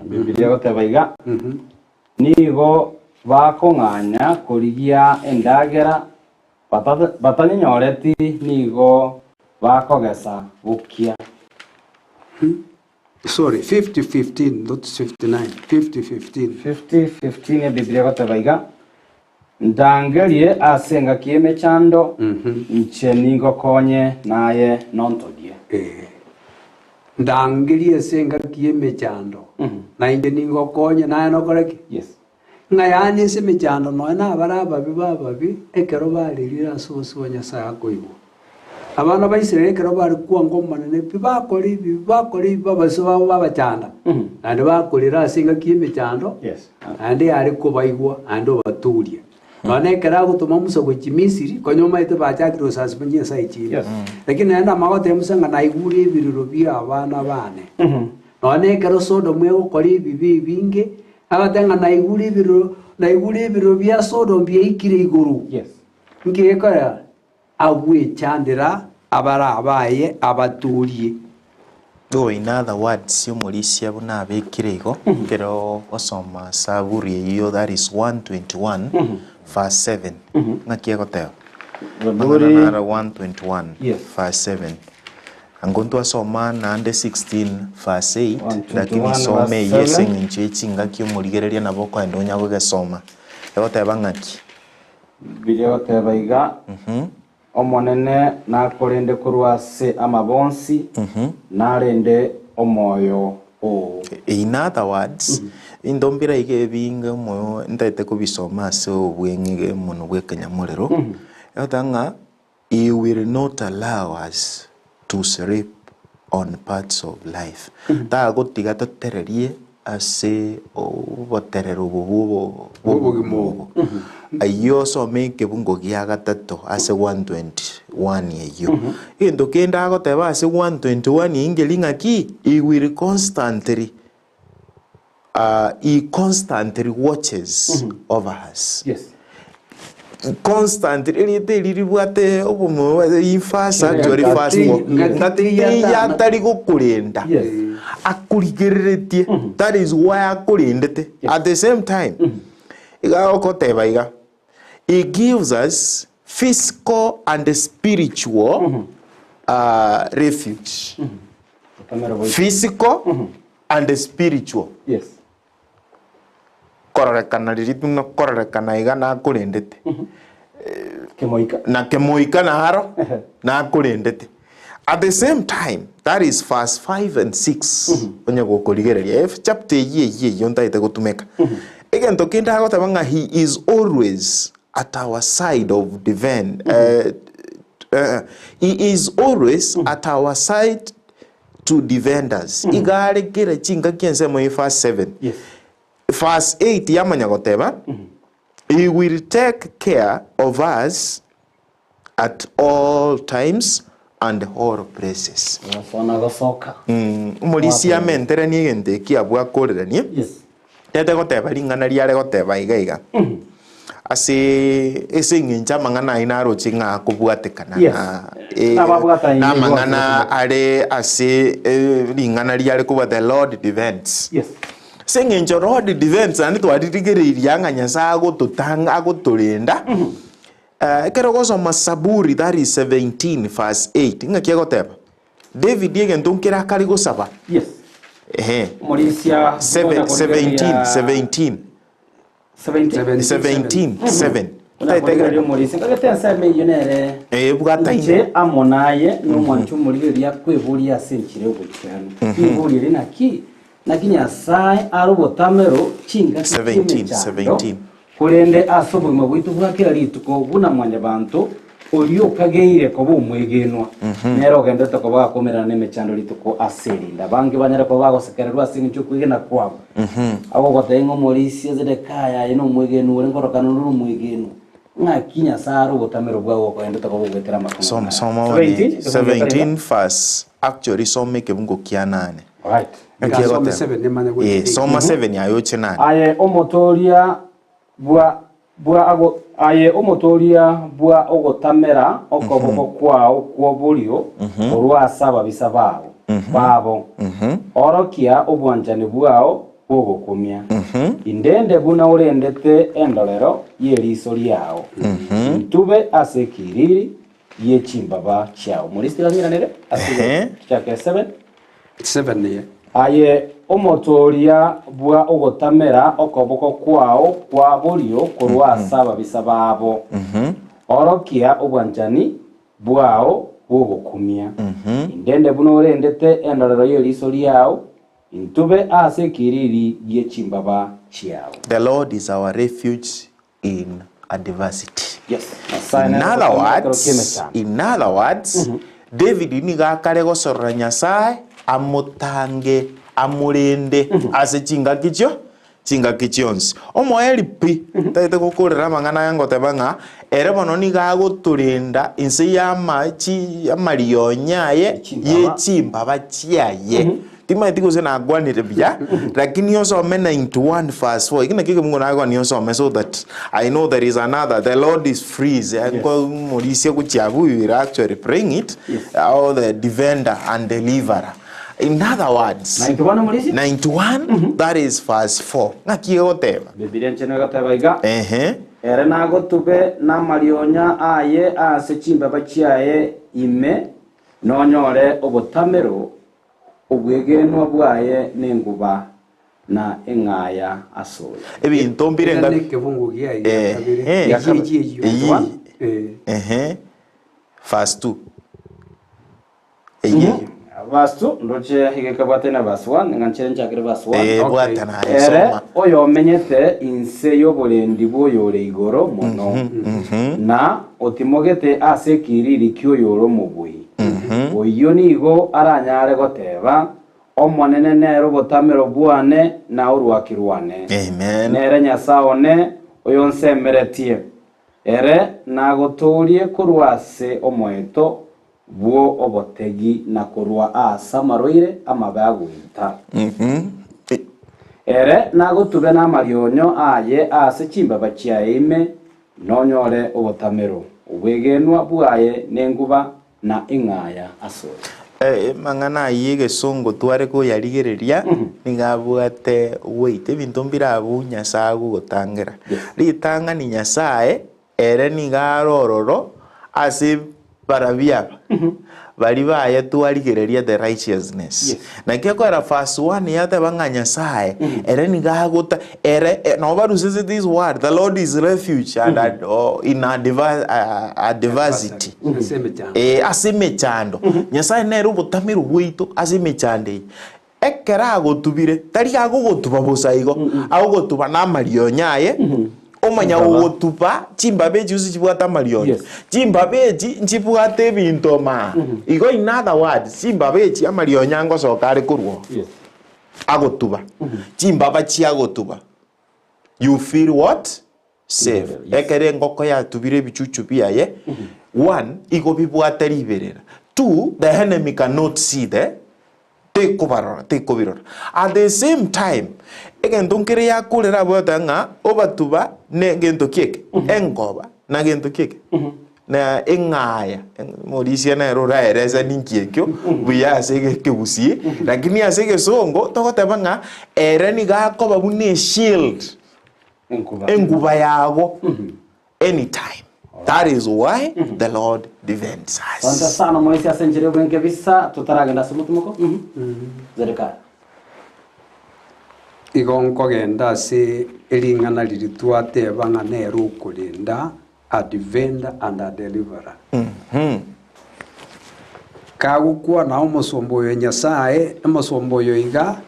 Bibilia egoteba iga, Nigo bakong'anya korigia endagera, batanyenyoreti nigo bakogesa bokia. Sorry, 50:15, not 59, 50:15. 50:15 Ebibilia egoteba iga, Ndangerie ase engaki y'emechando, inche ningokonye, naye nontogie. Ee. Ndangerie ase engaki y'emechando, na inche ningokonye, naye nokore ki? Yes. Ng'a yaani ase emechando nonya nabare ababe b'ababe, ekero barerire ase obosio bwa Nyasae akoigwa. Abana ba Israeli ekero bare kwanga Omonene, tibakora ebibe, bakora ebibe ababisa babo babachanda, naende bakorera ase engaki y'emechando, Yes. naende yare kobaigwa, naende obatuuria. Nonya ekero agotoma Musa gochia Misiri, konya omanyete bachakire gosasima chinyasae chinde. Yes. Lakini naende amanye gotebia Musa ng'a naigure ebirero bia abana bane. Nonya ekero Sodomu egokora ebibe ebinge, agateba ng'a naigure ebirero, naigure ebirero bia Sodomu biaikire igoro. Yes. Nki gekorera? Agwechandera abare abaye abatoorie. Though in other words omorisia buna abekire igo ekero ogosoma Zaburi eyio that is 121 verse 7 ng'aki egoteba? Zaburi Amang'ana naro 121 Yes. verse 7 Ango ntwasoma naende 16 verse 8 121 lakini soma verse eyio ase 7. eng'encho ye chingaki omorigereria nabo okoenda onya gogesoma egoteba ng'aki? Bibilia egoteba iga, Omonene nakorende korwa ase amabe onsi, narende omoyo oo. In other words, ebinto mbire iga ebinge omoyo ntaete kobisoma ase obweng'e mono bwa ekenyamorero, egoteba ng'a he will not allow us to sleep on parts of life. Tagotiga totererie ase oboterero obo bw'obogima obo. Ayio osome ekebungo gia gatato ase 121 eyio. Egento kende agoteba ase 121 eyio nkeri ng'aki, he will constantly he constantly watches over us. Yes. Constantly, erieta eri ribwate obomo first actually first Ngati ngati teiyo atari gokorenda Yes. akorigereretie that is why akorendete at the same time iga agoteba iga he gives us physical and spiritual refuge Otamera boigo. physical and spiritual Yes. Kororekana riria buna kororekana iga nakorendete, Kemoika. na kemoika naro nakorendete. At the same time, that is verse 5 and 6 onye gokorigereria ef chapter eyio eyio eyio ntagete gotumeka. Egento kende agoteba ng'a he is always at our side of defend, eh, eh, he is always at our side to defend us. Iga are kera chingaki ensemo ye verse 7. Yes. Verse 8 yamanya goteba, He will take care of us at all times and all places. Gosona gosoka. Mm, omorisia amenteranie egento eki abwo akoreranie. Yes. Tete goteba ring'ana riare goteba iga iga. Ase ase eng'encho amang'ana ayio naroche ng'a akobwatekana Yes. na eh, Nababwataine na amang'ana bonsi. are ase eh, ring'ana riare koba the Lord defends. Yes. Ase eng'encho Lord defends naende twaririgereirie ng'a Nyasae agototanga agotorenda, eh, ekero ogosoma Saburi that is 17 verse 8 ng'aki egoteba? David egento nkere akare gosaba. Yes. Ehe. Omorisia Seven, 17, 17. 17. 17, 7. Onakoregereria omorisia nkagete ensemo eyio nere Eh, bwataine. inche amo naye nomwancho omorigereria akweboria ase enchera y'ogoikeranu riborio eri naki naki Nyasae are obotamero chingaki 17, chi'emechando 17. korende ase obogima bwaito bwa kera rituko buna mwanyabanto oria okageire koba omwegenwa nere ogenderete koba gakomerana nemechando rituko ase erinde abange banyare koba bagosekererwa ase eng'encho y'okwegena kwabo. Agogotebia ng'a omorisia Zedekia aye nomwegenwa ore nkorokana ore omwegenwa, ng'aki Nyasae are obotamero bwao okogenderete koba ogoetera amakong'u Soma, aya. soma 17, one, ekebungo kia 17 verse actually soma ekebungo kia nane. Alright. Ng'aki Soma egoteba? 7 emanye goika Eh, eight. soma 7 aye oche nane. Aye omotooria bwa bwa ago, aye omotooria bwa ogotamera okoboko kwao kw'oborio korwa ase ababisa bao babo, orokia obwanchani bwao bw'ogokumia. Indende buna orendete endorero y'eriiso riao, intube ase ekiriri gie chimbaba chiao. Morisitigang'iranere ase Ehe. chapter 7. 7 eye. Aye omotooria bwa ogotamera okoboko kwao kwa borio korwa ase ababisa babo, orokia obwanchani bwao bw'ogokumia. Indende buna orendete endorero y'eriiso riao, intube ase ekiriri gie chimbaba chiao. The Lord is our refuge in adversity. Yes, Nyasae In nere other ogotamera ekero words, ki'emechando. in other words, David nigo akare gosorora Nyasae amotange, amorende ase chingaki chio chingaki chionsi. Omoeri pi, ntagete gokorera amang'ana aya ngoteba ng'a ere bono nigo agotorenda inse y'ama chi amarionya aye Chimbaba. ye chimbaba chiaye. Timanyeti gose nakwanire buya, lakini osome 91 verse 4. Eki nakio ekemungo nagokwania osome so that I know there is another. The Lord is free. Yes. Nkomorisia gochia abwo, we will actually bring it. Yes. Or the defender and deliverer. In other words, 91 omorisia? 91, that is verse 4. Ng'aki egoteba? Bibilia enchenu egoteba iga, Ehe. Ere nagotube namarionya aye ase chimbaba chiaye ime, nonyore obotamero Obwegenwa bwaye nenguba na eng'aya asore. Ebinto mbire Era ngabi. nekebungo giaye gia kabere. Ehe. Echi echi eyio. Eyii. Eh. Ehe. Verse 2. Eyii. Verse 2 ndoche igekabwate na verse 1 ng'a nchere nchakere verse 1. Eh, Okay. bwata naye Ere soma. oyomenyete inse y'oborendi bw'oyore igoro mono, na otimogete ase ekiriri ki'oyore omobui. Oyio nigo aranyare goteba, Omonene nere obotamero bwane na orwaki rwane, Amen. nere Nyasae one oyonsemeretie. Ere nagotoorie korwa ase omoeto bw'obotegi na korwa aase amarwaire amabe agoita. Ere nagotube namarionya aye ase chimbaba chiaye ime, nonyore obotamero. Obwegenwa bwaye nenguba na eng'aya asore. Amang'ana ayio egesongo tware koyarigereria nigo abwate weight, ebinto mbire abwo Nyasae agogotangera. Ritang'ani Nyasae ere nigo are ororo ase barabwo aba, baria baye twarigereria the righteousness. Yes. Naki ekorera verse 1 yateba ng'a Nyasae ere nigo agota ere nabo barusete this word the Lord is refuge and ad, oh, in adver, adversity. Ase emechando. Eh, ase emechando. Nyasae nere obotamero bwaito ase emechando eye. Ekero agotubire, tari agogotuba bosa igo, agogotuba namarionya aye, omanya gogotuba chimbaba echi gose chibwate amarionya. Yes. Chimbaba echi nchibwate ebinto maa. Igo in other words, chimbaba echi amarionya ngosoka are korwa oo, Yes. agotuba. Chimbaba chiagotuba. You feel what? Safe. Ekero engoko yatubire ebichuchu biaye, one, igo bibwate riberera, two, the enemy cannot see the tekobarora, tekobirora. At the same time, egento nkere yakorera abwo egoteba ng'a obatuba ne gento ki eke? Engoba na gento ki eke? Na eng'aya, omorisia nere oraerese ninki ekio buya ase ekegusii, lakini ase egesongo togoteba ng'a ere nigo akoba buna eshield. Enguba yago anytime that is why the Lord defends us. Asante sana Moisi ase enchera y'obwenke bisa totaragenda ase omotimoko. Zedekiah. Igo nkogenda ase ering'ana riria twateba ng'a nere okorenda, a defender and a deliverer. Kagokwana omosomba oyo Nyasae, omosomba oyo iga,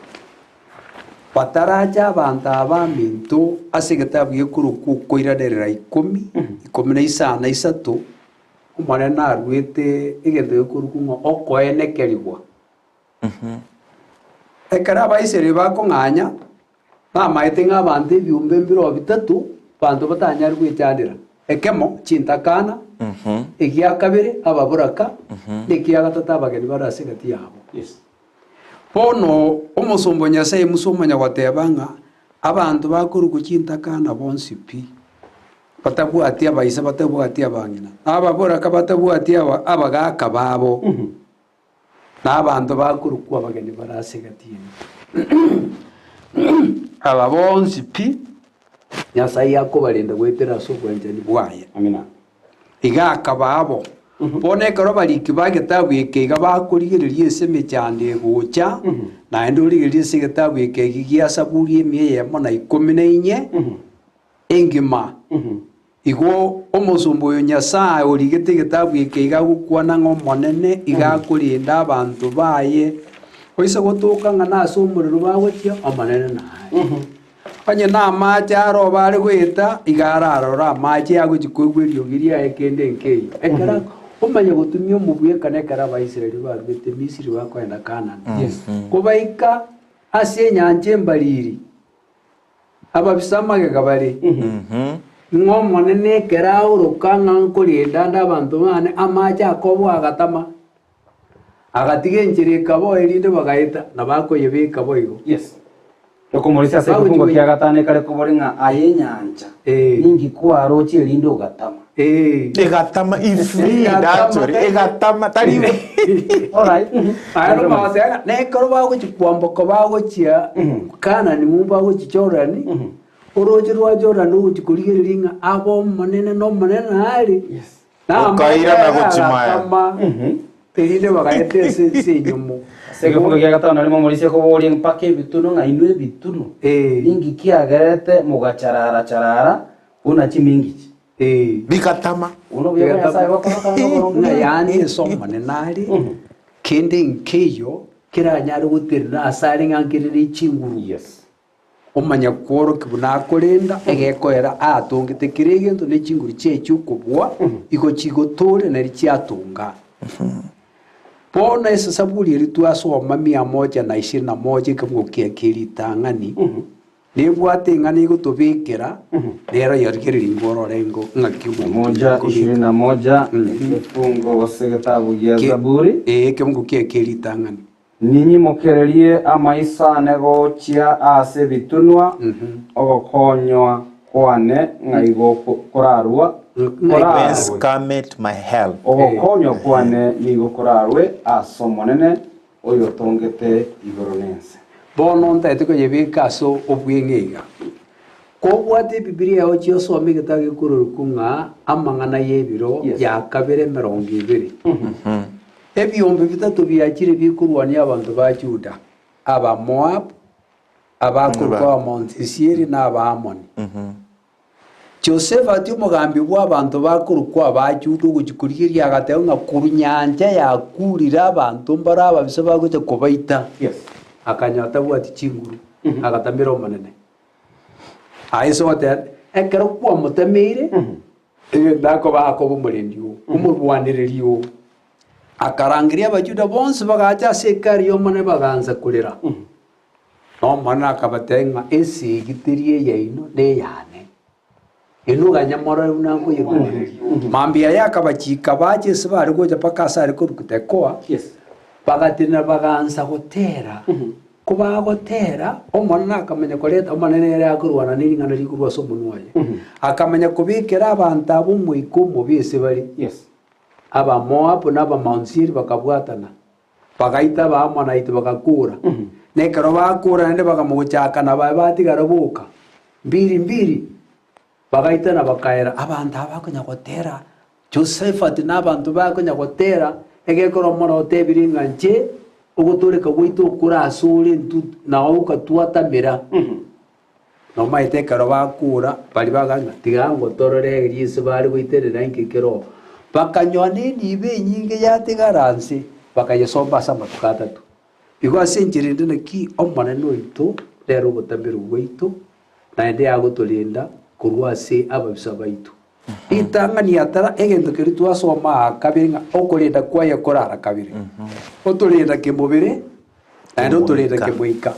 Bataracha abanto aba aminto ase egetabu gekorokwa Okoiranerera ikomi, ikomi na isano na isato, Omonene naruete egento gekorokwa ng'a okoenekerigwa. Ekero Abaisraeli bakong'anya, bamaete ng'a abanto ebiombe mbiroo bitato, abanto batanyare gwechandera, ekemo, chintakana, egia kabere, ababoraka, na ekia gatato abageni bare ase egati yabo. Bono omosomba o Nyasae Musa omanya goteba ng'a abanto bakorokwa chintakana bonsi pi, batabwati abaisa, batabwati abang'ina, na ababoraka batabwati abagaaka babo, na abanto bakorokwa abageni bare ase egati yaino. Aba bonsi pi, Nyasae akobarenda goetera ase obwanchani bwaye. Amina. Iga akaba abo. Bono ekero abariki ba egetabu eke iga bakorigereria ase emechando egocha, naende origererie ase egetabu eke eki gia Saburi emia eyemo na ikomi na inye engima. Igo omosomba oyo Nyasae origete egetabu eke iga agokwana ng'a Omonene iga akorenda abanto baye, oise gotoka ng'a nase omorero bagochia, Omonene naye. Onye namache aro bare goeta, iga ararore amache agochia koigwa eriogi riaye kende nkeiyo. Ekero omanye gotumia omobwekano ekero Abaisraeli barugete Misiri bakoenda Kanani. Kobaika ase enyancha embariri, ababisa amagega bare, ng'a Omonene ekero aoroka ng'a nkorenda ande abanto bane, amache akoboa agatama, Agatiga enchera ekaboa erinde bagaeta, na bakoyebeka boigo. Yes. Tokomorisia ase egefungo kia gatano ekare kobori ng'a aye enyancha, ninki kwaroche erinde ogatama? Egatama, he freed actually, egatama tari Alright. Aye nomanyete ng'a nekero bagochia kwamboka bagochia Kanani ng'umbu bagochia Jordan, oroche rwa Jordan rogochia korigereria ng'a abe omonene na omonene nare. Yes. Okairana gochia maya. Erinde bagaeta ase ense enyumu. Ase egefungo gia gatano narimo omorisia koboria mpaka ebitunu ng'a inwe ebitunu, ninki kiagerete mogacharara-charara buna chimingichi? Bigatama. Buna obuya bwa Nyasae bokorokana noboronge Ng'a bwaye. yaani ase Omonene are, kende nkeiyo keranyare gotenena asare ng'a nkere ne chinguru. Yes. Omanye kworokia buna akorenda egekoera aatongete kera egento ne chinguru chiaye chi'okobua igo chigotooria nario chiatonga. Bono ase Saburi eria twasoma mia moja na ishirini na moja ekebugo kiaye kie ritang'ani, nebwate eng'ana egotobekera, nero yarigereria ingo orore ingo ng'aki Mia omonto moja akobeka. ishirini na moja egefungo gose egetabu gia Zaburi. Ee, ekebugo kiaye kie ritang'ani. Ninyimokererie amaiso aane gochia aase ebitunwa, ogokonywa kwane ng'ai korarwa Whence korarwe. cometh my help? Ogokonywa kwane nigo korarwe ase Omonene, oyotongete igoro na ense. Bono ntaete koyebeka ase obweng'e iga. Kobwate Ebibilia yao ochie osome egetabu gekororokwa ng'a Amang'ana y'Ebiro ya Kabere emerongo ebere. Ebiombe bitato biachire bikorwania abanto ba Juda, Abamoabu, abakorokwa Abamontisieri, na Abaamoni. Josafati omogambi bw'abanto bakorokwa Abajuda ogochia korigereria agateba ng'a korwa nyancha yakurire abanto mbare ababisa bagocha kobaita. Akanyora tabwati chinguru, agatamera Omonene. Aye ase ogoteba, ekero kwamotameire, egento akoba akoba omorendi oo, omorwanereri oo. Akarangeria Abayuda bonsi bagacha ase Hekalu y'Omonene bagaansa korera. Na Omonene akabatebia ng'a esegi teri eyaino, neyane. Inwe ganya morore buna nkoyerwanereria. Mambia aye akabachiika bache ase bare gocha mpaka ase are korokwa Tekoa, bagatenena bagaansa gotera. Kobagotera, Omonene akamanya koreta, Omonene ere akorwana ne ring'ana rikorwa ase omonwa oye. Akamanya kobekera abanto aba omoika omobe ase bare. Abamoabu na Abamaonsieri bakabwatana, bagaita Abaamonaiti bagakuura. Na ekero bakuura naende bakamogochaka na baye batigara boka, mbiri mbiri, bagaitana bakaera abanto aba bakonya gotera Josafati na abanto baye konya gotera, egekora omoro otebire ng'a inche ogotooreka gwaito okore asore intwe nao ogatwatamera. Nomaete ekero bakura, baria bagamba ng'a tiga ngotorore erio ase bare goiterera inki kere oo. Bakanywa nenibo enyinge yatigara nse, bakayesomba ase amatuko atato. Igo ase enchera ende naki Omonene oito nere obotamerwa bwaito, naende agotorenda korwa ase ababisa baito. Ritang'ani atara egento keria twasoma aa kabere ng'a okorenda kwaye korara kabere. Otorenda kemobere naende otorenda kemoika.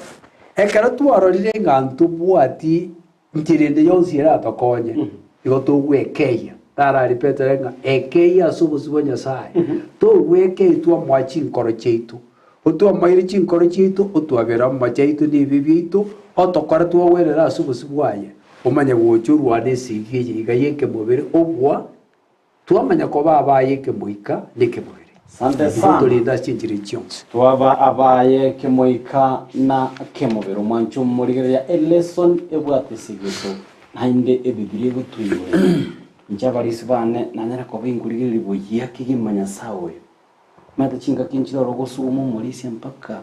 Ekero twarorire ng'a ntobwati nchera ende yonsi eratokonye, igo togwekeyia. Tarari Petero ng'a ekeyia ase obosio bwa Nyasae. Togwekeyia twamoa chinkoro chiaito. Otwamoeire chinkoro chiaito, otwabere amache aito na ebibe biaito, otokore twogwerera ase obosio bwaye. Omanye gocha orwane esegi eye iga y'ekemobere obua, twamanya koba abaye ekemoika na ekemobere. Asante Igo sana. torende ase chinchera echi chionsi. Twaba abaye kemoika na kemobere. Omwancho omorigereria elesson ebwate esegi eto naende ebibiria egotwigwera. Inche abarisi bane nanyare koba inkorigereria buya kegima Nyasae oyo. Omanyete chingaki nchire ore ogosuguma omorisia mpaka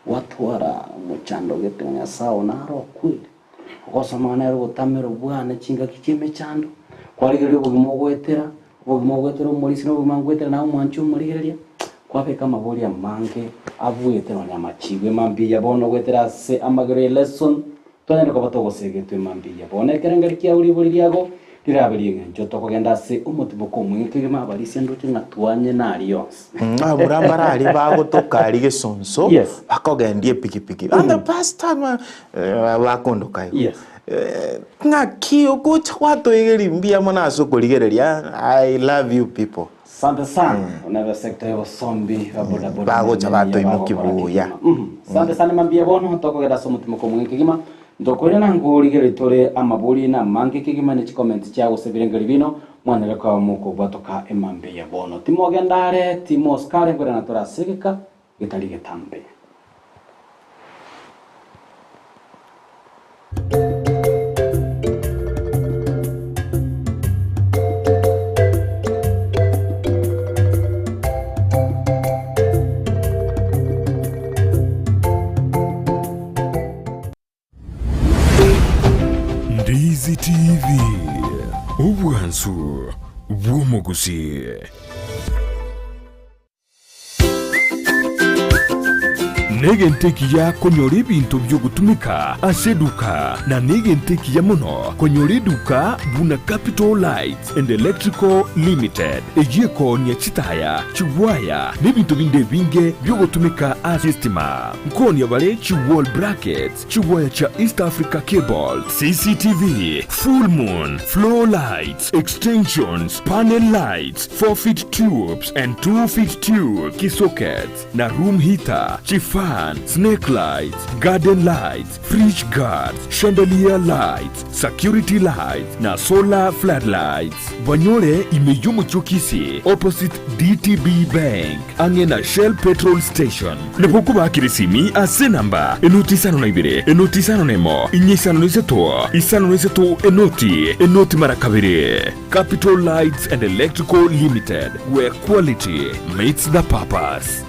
gwatwara omochando gete ng'a Nyasae oo naro okweri. Ogosoma nere obotamero bwane chingaki chi'emechando, kwarigereria obogima ogoetera, obogima ogoetera omorisia na obogima ngoetera naye omwanchi omorigereria, kwabeka amaborio amange abuete nonya amachibu emambiya bono goetera ase amagero y'elesson Tonyare koba togosegetwa emambia. Bono ekerengeri kiao ribori riago rirabe ri'eng'encho tokogenda ase omotimoko omweng'e kegima abarisia ndoche ng'a twanye naria onsi. Abura mbarari bagotoka aria gesonso Yes. bakogendia epikipiki ande pastor ma eh, bakondoka igo Yes. Eh, ng'aki ogocha gwatoigeria mbuya mono ase okorigereria I love you people Sante sana onebe sector y'obosombi ba boda boda Bagocha na batoimokia bagokora buya. kegima. Mhm. Sante sana mambia bono tokogenda ase omotimoko omweng'e kegima ntokoirana ngorigereria tore amabori na amange kegima ne chicomments chia gose ebirengeri bino mwanyare koba mokobwatoka emambia bono timogenda are timosika are nkoirana tore ase egeka getari getambe. Ndizi TV, obwansu bw'omogusi. Negento ekiya konyora ebinto bi'ogotumeka ase eduka, na negento ekiya mono konyora eduka buna Capital Lights and Electrical Limited, eyio ekoonia chitaya, chiwaya, na ebinto binde ebinge bi'ogotumeka ase estima. Nkoonia bare chi wall brackets, chiwaya chia East Africa Cable, CCTV, full moon, floor lights, extensions, panel lights, 4 feet tubes and 2 feet tube, kisockets, na room heater, chifan, snake lights, garden lights, fridge guards, chandelier lights, security lights, na solar floodlights. Banyore ime y'omochie o Kisii opposite DTB Bank ang'e na Shell petrol station. Nabo okobakera esimi ase enamba enoti isano na ibere, enoti isano na emo, inye isano na isato, isano na isato, enoti, enoti mara kabere. Capital Lights and Electrical Limited, where quality meets the purpose.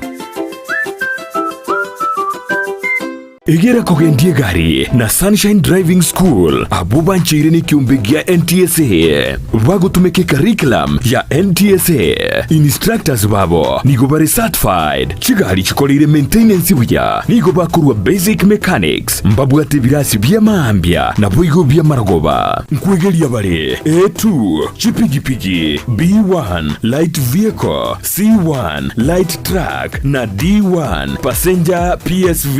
Egera kogendia egari na Sunshine Driving School abwo bancheire nekiombe gia NTSA bagotumeka ecurriculum ya NTSA. Instructors babo nigo bare certified, chigari chikoreire maintenance buya, nigo bakorwa basic mechanics, mbabwate ebirasi bia maambia naboigo bia marogoba. Nkwegeria bare A2, chipigipigi, B1, light vehicle, C1, light truck, na D1, passenger PSV.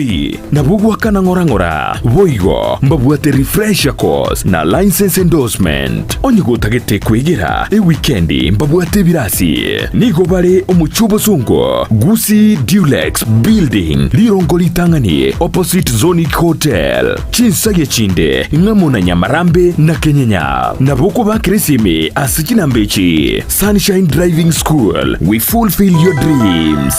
Nabwo goakana ng'ora ng'ora. Boigo mbabwate refresher course na license endorsement. Onye gotagete kwegera ewikendi mbabwate ebirasi. Nigo bare omochie obosongo, Gusii Dulux Building, rirongo ritang'ani opposite Zonic Hotel. Chinsagia chinde ng'amo na Nyamarambe na Kenyenya. Nabo okobakera esimi ase chinamba echi, Sunshine Driving School, we fulfill your dreams.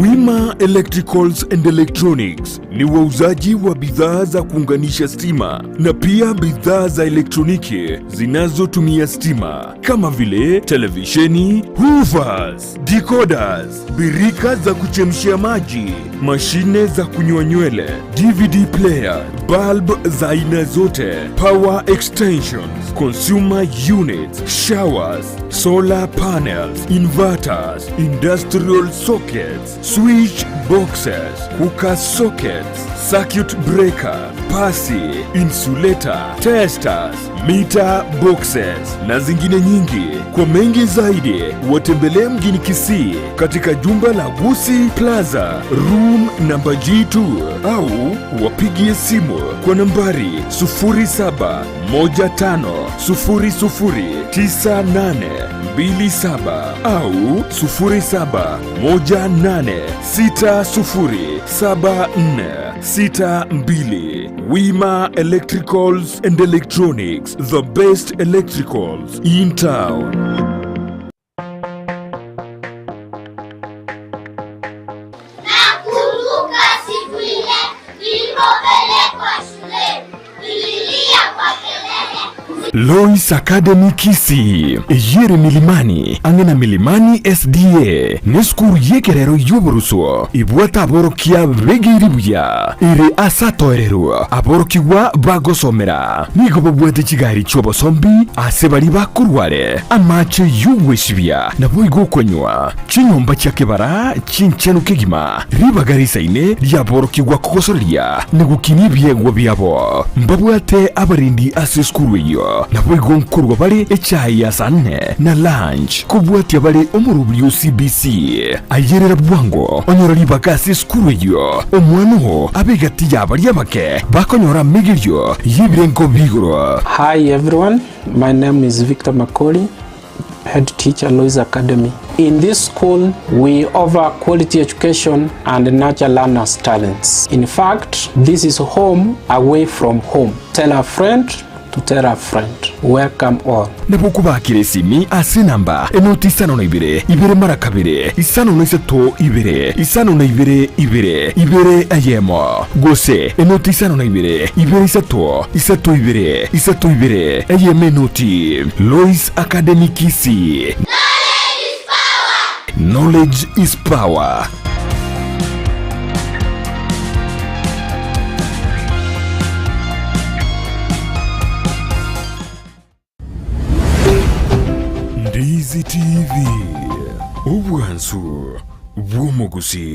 Wima Electricals and Electronics ni wauzaji wa bidhaa za kuunganisha stima na pia bidhaa za elektroniki zinazotumia stima kama vile televisheni, hoovers, decoders, birika za kuchemshia maji, mashine za kunyoa nywele, DVD player, bulb za aina zote, power extensions, consumer units, showers, solar panels, inverters, industrial sockets, switch boxes, cooker sockets, circuit breaker, pasi, insulator, testers, meter boxes na zingine nyingi. Kwa mengi zaidi, watembelee mjini Kisii katika jumba la Gusii Plaza room namba G2 au wapigie simu kwa nambari 0715009827 au 0718607462. Wima Electricals and Electronics, the best electricals in town. Nakumbuka siku ile nilipopelekwa shuleni, nililia kwa kelele. Lois Academy Kisii, eyio ere Milimani, ang'e na Milimani SDA, nesukuru y'ekerero y'oboruso ebwate aborokia begeiri buya, ere ase atoererwe aborokigwa bagosomera. Nigo babwate chigari chi'obosombi ase baria bakorware, amache y'ogwesibia naboigo okonywa, chinyomba chia kebara chinchenu kegima, ribaga risaine riaborokigwa kogosoreria na gokinia ebiegwa biabo. Mbabwate abarendi ase esukuru eyio, naboigo nkorua bare echae ya saa nne na lunch, kobwatia bare omorobiri o CBC. Ayerera bwango onyore ribaga ase esukuru eyio, omwana oo abe egati ya baria abake bakonyora amegerio y'ebirengo bi'igoro. Hi everyone, my name is Victor Makori, head teacher Lois Academy. In this school, we offer quality education and nurture learners' talents. In fact, this is home away from home. Tell a friend to tell a friend. Welcome all. Nabo okobakera esimi ase enamba enoti 52 ibere mara kabere 53 ibere 52 ibere ibere eyemo gose enoti 52 ibere isato isato ibere isato ibere eyemo enoti. Lois Academy Kisii. Knowledge is power. Ndizi TV, obwansu bw'omogusi.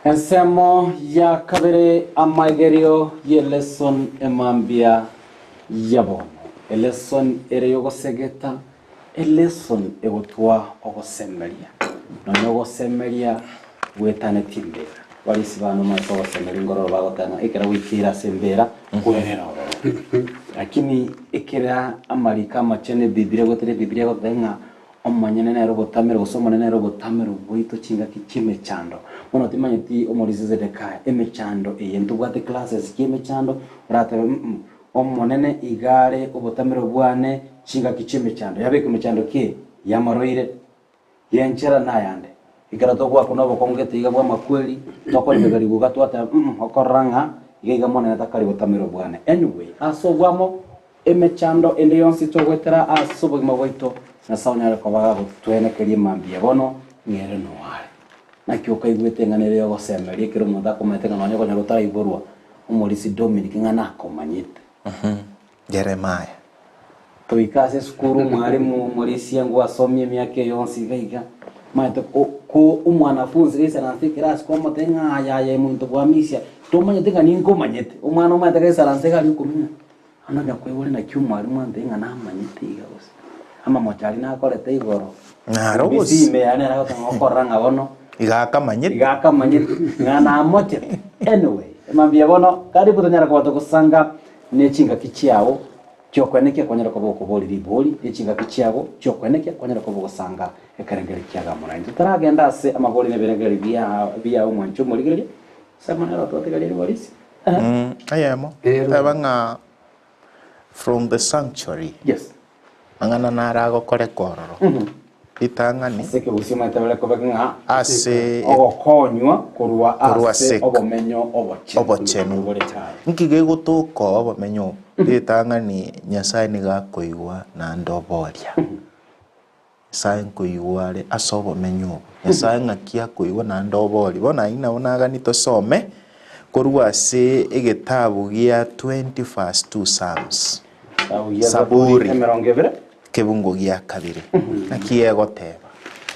Ensemo ya kabere amaigerio y'eleson emambia ya bono. Eleson ere y'ogosegeta, eleson egotwa ogosemeria. Nonya ogosemeria gwetanetie embera. Barisi bane omanyete ogosemeria ngororo bagoteba ng'a ekero gwaikeire ase embera kwerera ororo. Lakini ekera amariko amachenu ebibiria goetera ebibiria egoteba ng'a Omonyene nere obotamero, gose Omonene nere obotamero bwaito chingaki chi'emechando. Bono timanyeti omorisia Zedekiah, emechando eye ntobwate classes chi'emechando, oratebe mm Omonene iga are obotamero bwane chingaki chi'emechando. Yabekwa emechando ki? Y'amarwaire, y'enchera na ayande. Ekero togoakwa nobokong'u gete iga bw'amakweri, tokorimeka rigoga twateba mm okorora ng'a iga iga Omonene takari botamero bwane. Anyway, ase obwamo Emechando ende yonsi togoetera ase obogima bwaito, Nyasae onyare koba gagotwenekeria mambia bono, ng'a ere noare. Naki okaigwete eng'ana ere y'ogosemeria ekero omonto akomanyete ng'a nonya okonyora otaraiborwa, omorisia Dominic ng'a nakomanyete. Jeremiah. Toika ase esukuru omwalimu omorisia ngwasomia emiaka eye yonsi iga iga, omanyete ko ko omwanafunzi gaisaranse ekerasi kwamotebia ng'a aye aye omonto bwamisia, tomanyete ng'a ninkomanyete, omwana omanyete gaisaranse iga aria okomina. Bono onye koigure naki omwalimu antebie ng'a namanyete iga gose amamocho aria nakorete igoro, Naro gose. ebisi ime yane nere agoteba ng'a okorora ng'a bono Iga akamanyete. iga akamanyete ng'a namochete. Anyway, mambia bono karibu tonyare koba togosanga ne chingaki chiao chiokwenekia kwanyare koba okoboria ribori, ne chingaki chiago chiokwenekia kwanyare koba ogosanga ekerengerio kiago amo naintwe. Totaragenda ase amabori na ebirengererio bia biao mwanche omorigereria, sema nere otwatigarie ribori ase. Eyemo, teba ng'a from the sanctuary, Yes. mang'ana naro agokoreka ororo. Ritang'ani, Ase ekegusii omanyete bare kobeka ng'a ase ogokonywa korwa Korwa ase ase obomenyo obochenu. obochenu. Bore tayari. Nki gegotoka obomenyo obo? Ritang'ani Nyasae nigo akoigwa naende oboria. Nyasae nkoigwa are ase obomenyo obo. Nyasae ng'aki akoigwa naende oborie. Bono ayio nabo nagani tosome korwa ase egetabu gia 20 verse 2 Psalms. Esabu ya Zaburi Zaburi. 20. Kebungo gia kabere. Naki egoteba.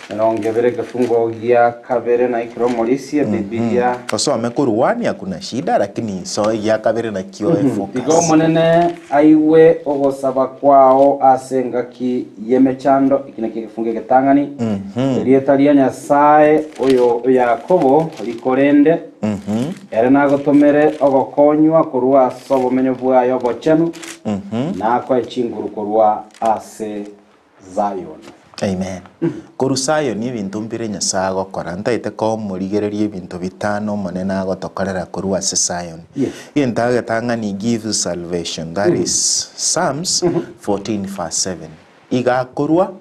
20 ekefungo gia kabere na ekero omorisia Bibilia. Tosome korwa one hakuna shida lakini soa egia kabere nakio Tiga efocus. Omonene aigwe ogosaba kwao ase engaki y'emechando, eki nakio egefungo egetang'ani. Erieta ria Nyasae oyo o Yakobo rikorende, ere nagotomere ogokonywa korwa ase obomenyo bwaye obochenu, nakoe chinguru korwa ase Zayoni. Amen. Korwa Sayoni ebinto mbire Nyasae agokora, ntaete koa omorigereria ebinto bitano Omonene agotokorera korwa ase Sayoni. Yes. Egento agetang'ani he gives salvation, that is Psalms 14 verse 7. Iga akorwa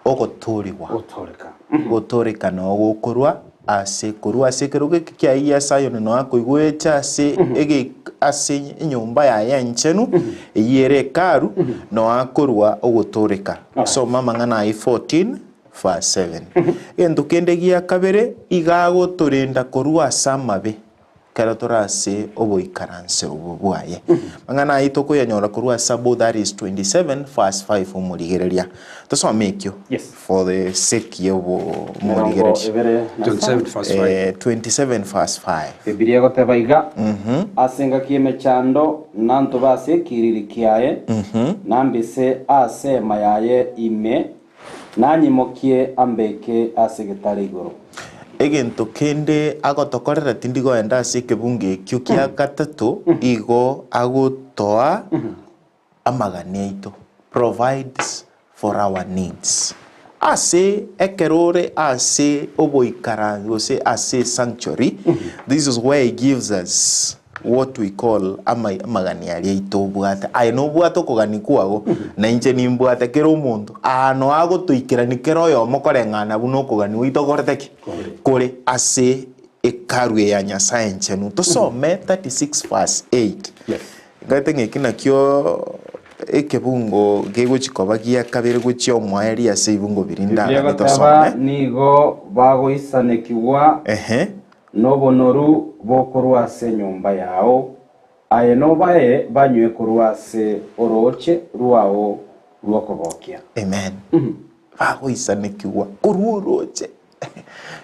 ogotoorigwa. Gotooreka. Gotooreka noo gokorwa ase korwa ase ekerogo eke kiaye gia Sayoni noo akoigwecha ase ege ase enyomba yaye enchenu, eyio ere Hekalu, noo akorwa ogotooreka. Soma amang'ana ayio 14 verse 7. Egento kende gia kabere, iga agotorenda korwa ase amabe. Ekero tore ase oboikaransero obo bwaye. Amang'ana ayio tokoyanyora korwa ase Abou that is 27 verse 5 omorigereria. Tosome ekio Yes. for the sake ya obo Emerongo omorigereria. ebere na 27 isano. verse 5. Eh, 27 verse 5. Bibilia egoteba iga, Ase engaki y'emechando nantobe ase ekiriri kiaye, nambise ase eema yaye ime, Nanyimokie ambeke ase egetare igoro. Egento kende agotokorera tindi goenda ase ekebungo ekio kia gatato, igo agotoa amagani aito, provides for our needs. Ase ekero ore ase oboikaransi gose ase sanctuary, this is where he gives us what we call ama amagani aria aito obwate. Aye nobwate okogania kwago, na inche nimbwate kera omonto. Aa noo agotoikerania kera oyomo koreng'ana buna okogania gwaito okorete ki? Kore ase hekalu eye ya Nyasae enchenu. Tosome 36 verse 8. Yes. Ngaete ng'a eki nakio ekebungo kegochi koba gia kabere gochia omoerio ase ebibungo biria Biblia ndagane egoteba tosome. nigo bagoisanekigwa Ehe. Nobonoru bokorwa ase enyomba yao, aye nobae banywe korwa ase orooche rwao rw'okogokia. Amen. Bagoisanekigwa korwa orooche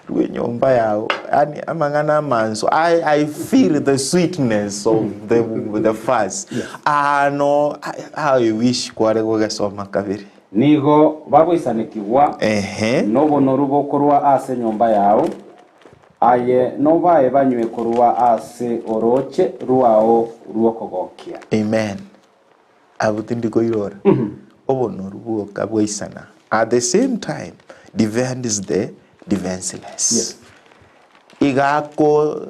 rw'enyomba yao. Yaani amang'ana amansu. I, I feel the sweetness of the, the verse. Ah, no, I, I wish kware gogesoma kabere. Nigo bagoisanekigwa Ehe. nobonoru bokorwa ase enyomba yao, Aye nobae banywe korwa ase orooche rwao rw'okogokia. Amen. Abwo tindi koirora. Obonoru bwoka bwaisana. At the same time, defends the defenseless. Yes. Iga ako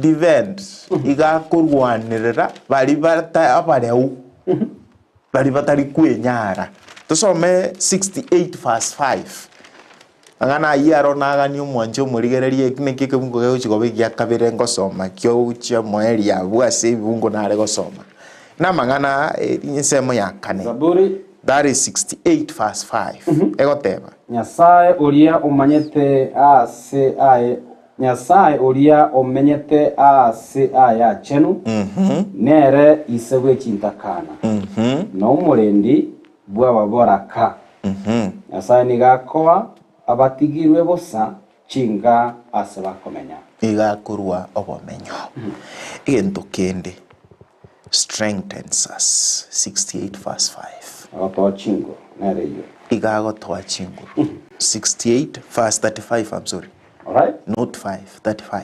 defend, iga akorwanerera bari bata abareu, bari batari kwenyara. Tosome 68 verse 5. Ang'ana ayio aro naganie omwanche omorigereria, eki nakio ekebungo kegochia koba egia kabere ngosoma kiogochia moerio abwo ase ebibungo nare gosoma. Namang'ana ensemo ya kane. Zaburi. That is 68 verse 5 egoteba. Nyasae oria omanyete aase aye Nyasae oria omenyete aase aye aachenu, nere ise bwe chintakana, na omorendi bw'ababoraka. Nyasae nigo akoa abatigirwe bosa chinga ase bakomenya. Nigo akorua obomenyo. Egento kende, strengthens us, 68 verse 5. Agotoa chinguru, nere eyio. Igo agotoa chinguru, 68 verse 35, I'm sorry, Alright? not 5, 35.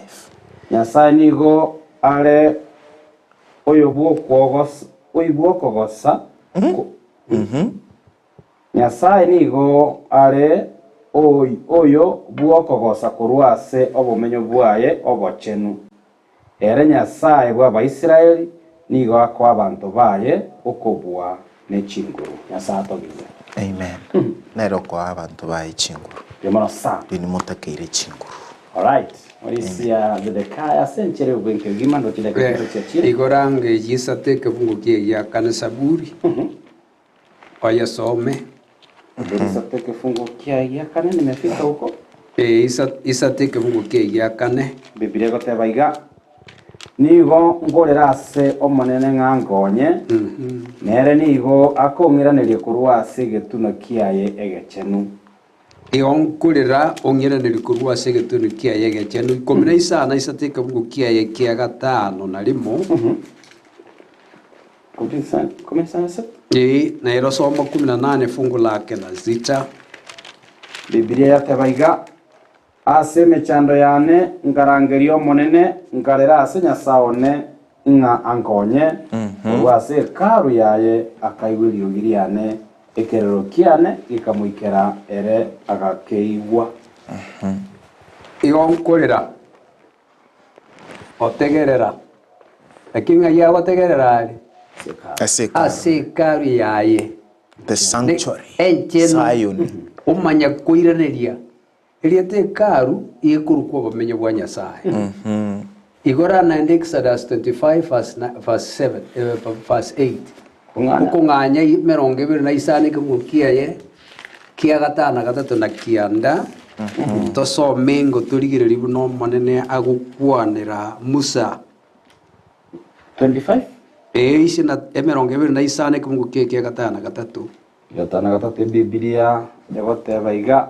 Nyasae nigo are oyo bw'okwogosa, oyo bw'okogosa, Nyasae nigo are oyo bw'okogosa korwa ase obomenyo bwaye obochenu. Ere Nyasae bw'Abaisraeli nigo akoa abanto baye okobua ne chinguru. Nyasae atogigwe. Amen. Nere okoa abanto baye chinguru. Mbuya mono sana. Inwe motakeire chinguru. Alright. Orisia Zedekiah ase enchera y'obwenke bogima ndoche dakika ibere chiachire. Igorange gisate ekebungo ki'egia kane Saburi, oyesome. Gisate ekefungo kia egia kane nimefika huko. Ee, isate ekebungo ki'egia kane. Biblia egoteba iga, Nigo nkorera ase Omonene ng'a nkonye, nere nigo akong'iraneria korwa ase egetunwa kiaye egechenu. Igo nkorera ong'iranerie korwa ase egetunwa kiaye egechenu. Ikomi na isano na isato ekebungo kiaye kia gatano na rimo. Ee, na ero soma kumi na nane fungu lake la sita. Bibilia yateba iga, Ase emechando yane nkarangeria Omonene, nkarera ase Nyasae one ng'a ankonye, korwa ase Hekalu yaye akaigwa eriogi riane. Ekerero kiane gekamoikera ere agakeigwa. Igo nkorera, otegerera. Naki ng'ai agotegerera are? Ase Hekalu. Ase Hekalu yaye. The sanctuary. Enchenu. Sayoni. Omanya koiraneria. Erieta Hekalu igekorokwa obomenyo bwa Nyasae. Igora naende Exodus 25 verse verse 7 verse 8. Kong'anya. Okong'anya emerongo ebere na isano ekemungo kiaye kia gatano na gatato na kianda, tosome ingo torigererie buna Omonene agokwanera Musa. 25. Ee, ise na emerongo ebere na isano ekemungo kiaye kia gatano na gatato. Gatano na gatato Ebibilia egoteba iga,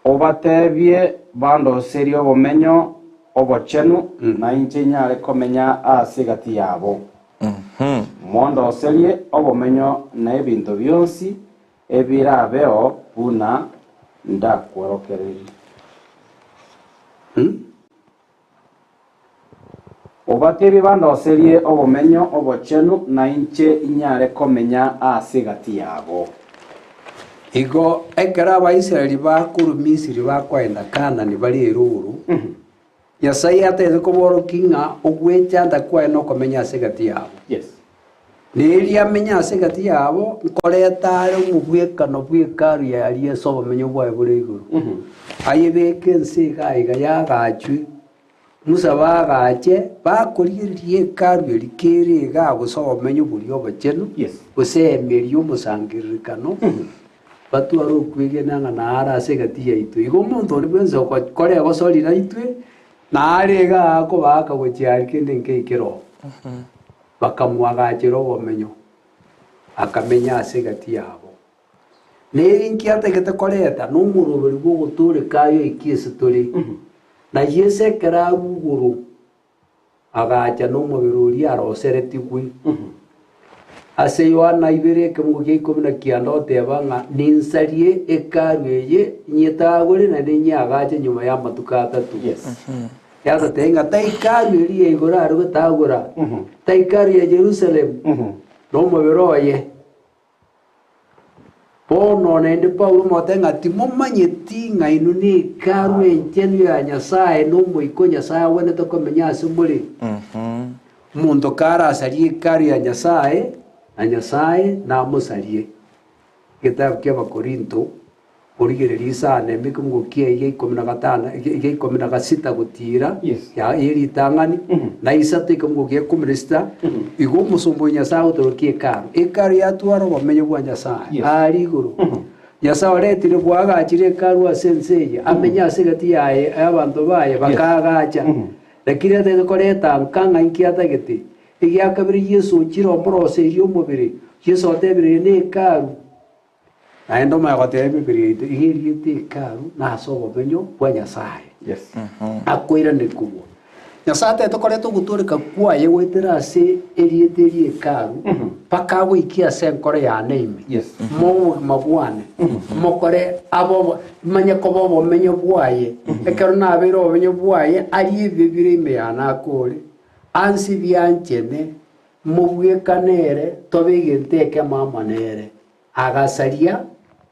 Obateebie bandoserie obomenyo obochenu, na inche nyare komenya ase egati yabo. Mondoserie obomenyo na ebinto bionsi ebirabeo buna ndakworokererie. Obateebie bandoserie obomenyo obochenu, na inche inyare komenya ase egati yabo. Igo ekero Abaisraeli bakorwa Misiri bakoenda Kaanani bare erooro, Nyasae atagete koborokia ng'a ogwechanda kwaye nokomenya ase egati yabo. Na erio amenye ase egati yabo, nkoreta are omobwekano bw'Hekalu yaria ase obomenyo bwaye bore igoro. Ayebeke ense iga iga yagachwe. Musa baagache, bakorigereria Hekalu eria kere igaa gose obomenyo boria obochenu, gose eema eria y'omosangererekano, batware okwegena ng'a nare ase egati yaito. Igo omonto onde bwensi okokora egosori naitwe, nare igaa akobaaka gochia aria kende nkei kere oo. Bakamoagachera obomenyo, akamenya ase egati yabo. Neri inki atagete koreta nomoroberi bw'ogotooreka aye oikie ase tore. Na Yeso ekero arwa igoro, agacha nomobere oria aroseretigwe. Ase Yohana ibere ekemungo gia ikomi na kianda oteba ng'a ninsarie Hekalu eye nyetagore naende nyeagache nyuma y'amatuko atato. Yatotebia ng'a ta Hekalu eria ya igoro are gotagora, ta Hekalu ya Yerusalemu, nomobere oye. Bono naende Paulo omotebia ng'a timomanyeti ng'a inwe nekaru enchenu ya Nyasae, na Omoika o Nyasae agwenerete komenya ase more? Omonto karasarie hekalu ya Nyasae, na Nyasae namosarie. Egetabu ki'Abakorinto, origererie isano ime ekemungo kiaye gia ikomi na gatano gia ikomi na gasita gotiira Yes. ya ye ritang'ani na isato ekemungo gia ikomi na sita igo omosomba o Nyasae agotorokia hekalu. Hekalu yatwara obomenyo bwa Nyasae Yes. aaria igoro. Nyasae oretire bwagachire hekalu ase ense eye amenye ase egati yaye y'abanto baye bakaagacha. Lakini atagete koreta nka ng'a inki atagete? Egiakabere Yeso ochire omoroseirie omobere, Yeso otebire eye ne hekalu. Naende omanye goteba emebere yaito iga eriete Hekalu na ase obomenyo bwa Nyasae. Akoiraneria kobua. Nyasae atagete koreta ogotooreka kwaye goetera ase erieta eri Hekalu mpaka agoikie ase enkoro yane ime, mobogima bwane, mokore abe manye koba obomenyo bwaye. Ekero nabeire obomenyo bwaye, arie ebibe bire ime yane akore, ansi bianchene, Mobwekane ere, tobe egento ekemo amo nere. Agasaria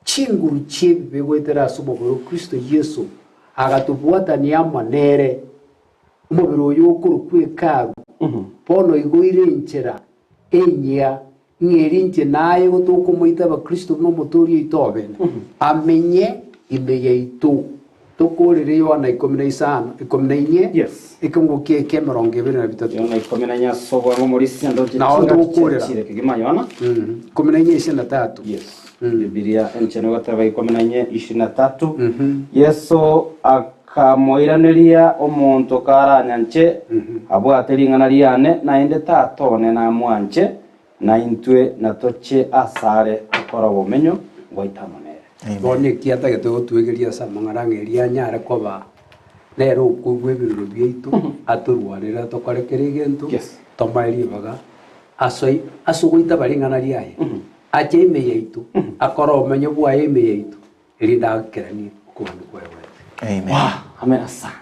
chinguru chi'ebibe goetera ase omobere o Kristo Yeso, agatobwatania amo nere, omobere oyo okorokwa Hekalu, bono oigoire enchera enyia, ng'a eri inche naye gotokomoita Abakristo buna Omotoori oito obene, amenye ime yaito. Tokoorere Yohana ikomi na isano, ikomi na inye, Yes. ekeungo kiaye ki'emerongo ebere na bitato. Yohana ikomi na inye ase obwango omorisia ndoche Nao chingaki togokoorera. chiachire kegima Yohana. Mm, ikomi na inye isini na tatu. Yes. Bibilia enchenu egoteba ikomi na inye ishirini na tatu. Yeso akamoiraneria omonto karanyanche abwate ring'ana riane naende Tata one namwanche na intwe natoche asare tokore obomenyo bwaito amo nere. Bono eki atagete gotwegeria ase amang'ana ng'a erio anyare koba nere okoigwa ebirero biaito, atorwanere atokore kera egento, Yes. tomoe ribaga ase ase ogoitaba ring'ana riaye, ache ime yaito, akore obomenyo bwaye ime yaito, erinde akeranie okogania kwaye gwensi. Amen. Wow, amena sana.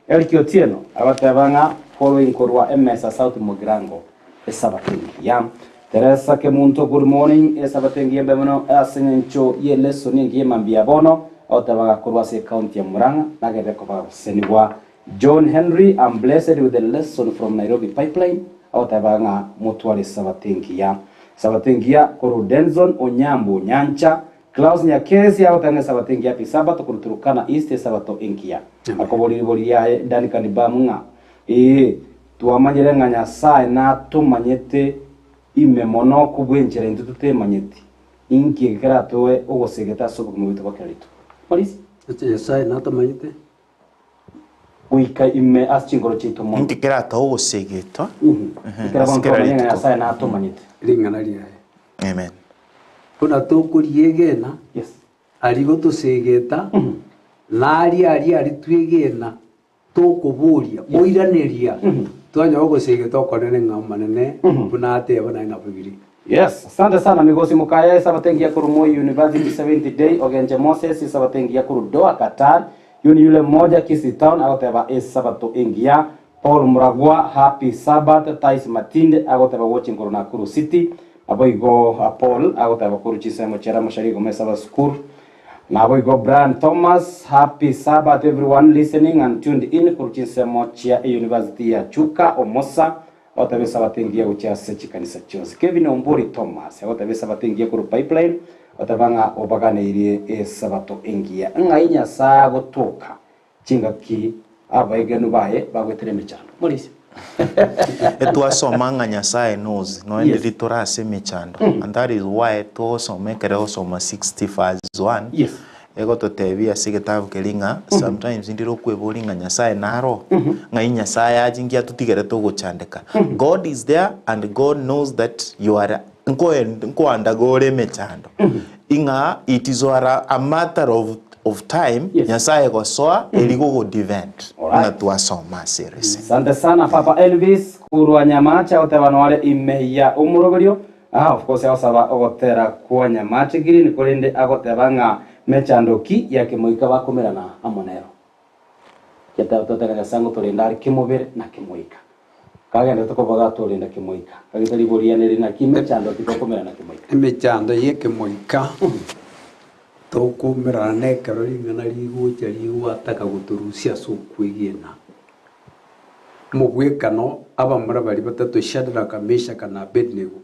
Eric Otieno agoteba ng'a following korwa Emesa South Mugirango. Esabato engiya. Teresa Kemunto good morning, Esabato engiya mbe mono ase eng'encho ye lesson engiya emambia ya bono, otebaga korwa ase ecounty ya Murang'a nagende koba gosesenigwa. John Henry am blessed with the lesson from Nairobi pipeline, agoteba ng'a motware esabato engiya. Esabato engiya korwa Denson Onyambo Nyancha, Klaus Nyakesi agoteba ng'a esabato engiya happy Sabbath korwa Turkana East esabato engiya. Akoboria ribori riaye Duncan Bam ng'a ee Twamanyire ng'a Nyasae natomanyete ime mono kobua enchera intwe totemanyeti. Inki eke keratoe ogosegeta ase obogima bwaito bwa kera rituko? Marisi. Ase Nyasae natomanyete. Goika ime ase chinkoro chiaito mono. Inki keratoe ogosegetwa Ekero ase bono kera twamanya ng'a rituko? Nyasae natomanyete. Ring'ana riaye. Amen. Buna tokoriegena, Yes. aria gotosegeta, na aria aria aria twegena, Tokoboria, oiraneria, twanyora ogosegeta okonene ng'a Omonene buna ateba naende nabo bire. Yes, asante sana Migosi Mukaya, Esabato engiya korwa Moi University Seventh Day, Ogenche Moses, Esabato engiya korwa Doha Qatar, Yuni yule mmoja Kisii Town agoteba Esabato engiya, Paul Muragwa, Happy Sabbath, Tais Matinde agoteba watching korwa Nakuru City, naboigo Paul agoteba korwa chinsemo chia Ramoshari Igoma Esaba School, Naboigo Brian Thomas, Happy Sabbath everyone listening and tuned in korwa chinsemo chia University ya Chuka, Omosa, agoteba esabato engiya gochia ase chikanisa chionsi. Kevin Ombori Thomas, agoteba esabato engiya korwa Pipeline, agoteba ng'a obaganeirie esabato engiya. Ng'ai Nyasae agotoka chingaki abaegenu baye bagoetera emechando? Morisia. Etwasoma ng'a Nyasaye knows nonya Yes. ndiri tore ase emechando and that is why togosoma ekero ogosoma 60 verse 1 Yes. egototebia ase egetabu keria ng'a sometimes ndire okweboria ng'a Nyasaye naro ng'ai Nyasaye ache nki atotigerete ogochandeka God is there and God knows that you are nkoen nkoandaga ore emechando ing'a it is or a matter of of time Yes. Nyasaye gosoa eri gogodefend Alright. buna twasoma ase ereseni. Asante sana Papa Elvis korwa Nyamache agoteba noare ime ya omoroberio. Ah, of course agosaba ogotera kwa Nyamache Green korende agoteba ng'a mechando ki ya kemoika bakomerana amo nero. Geteba totebe Nyasae ngotorende are kemobere na kemoika. Kagenderete koba gatorenda kemoika. Gagete riboria neri naki mechando ki tokomerana kemoika. Emechando y'ekemoika Tokoumerana nekero ring'ana rigocha rigwataka gotorusia ase okwegena. Omogwekano, abamura baria batato Shadraka, Meshaka, na Abednego.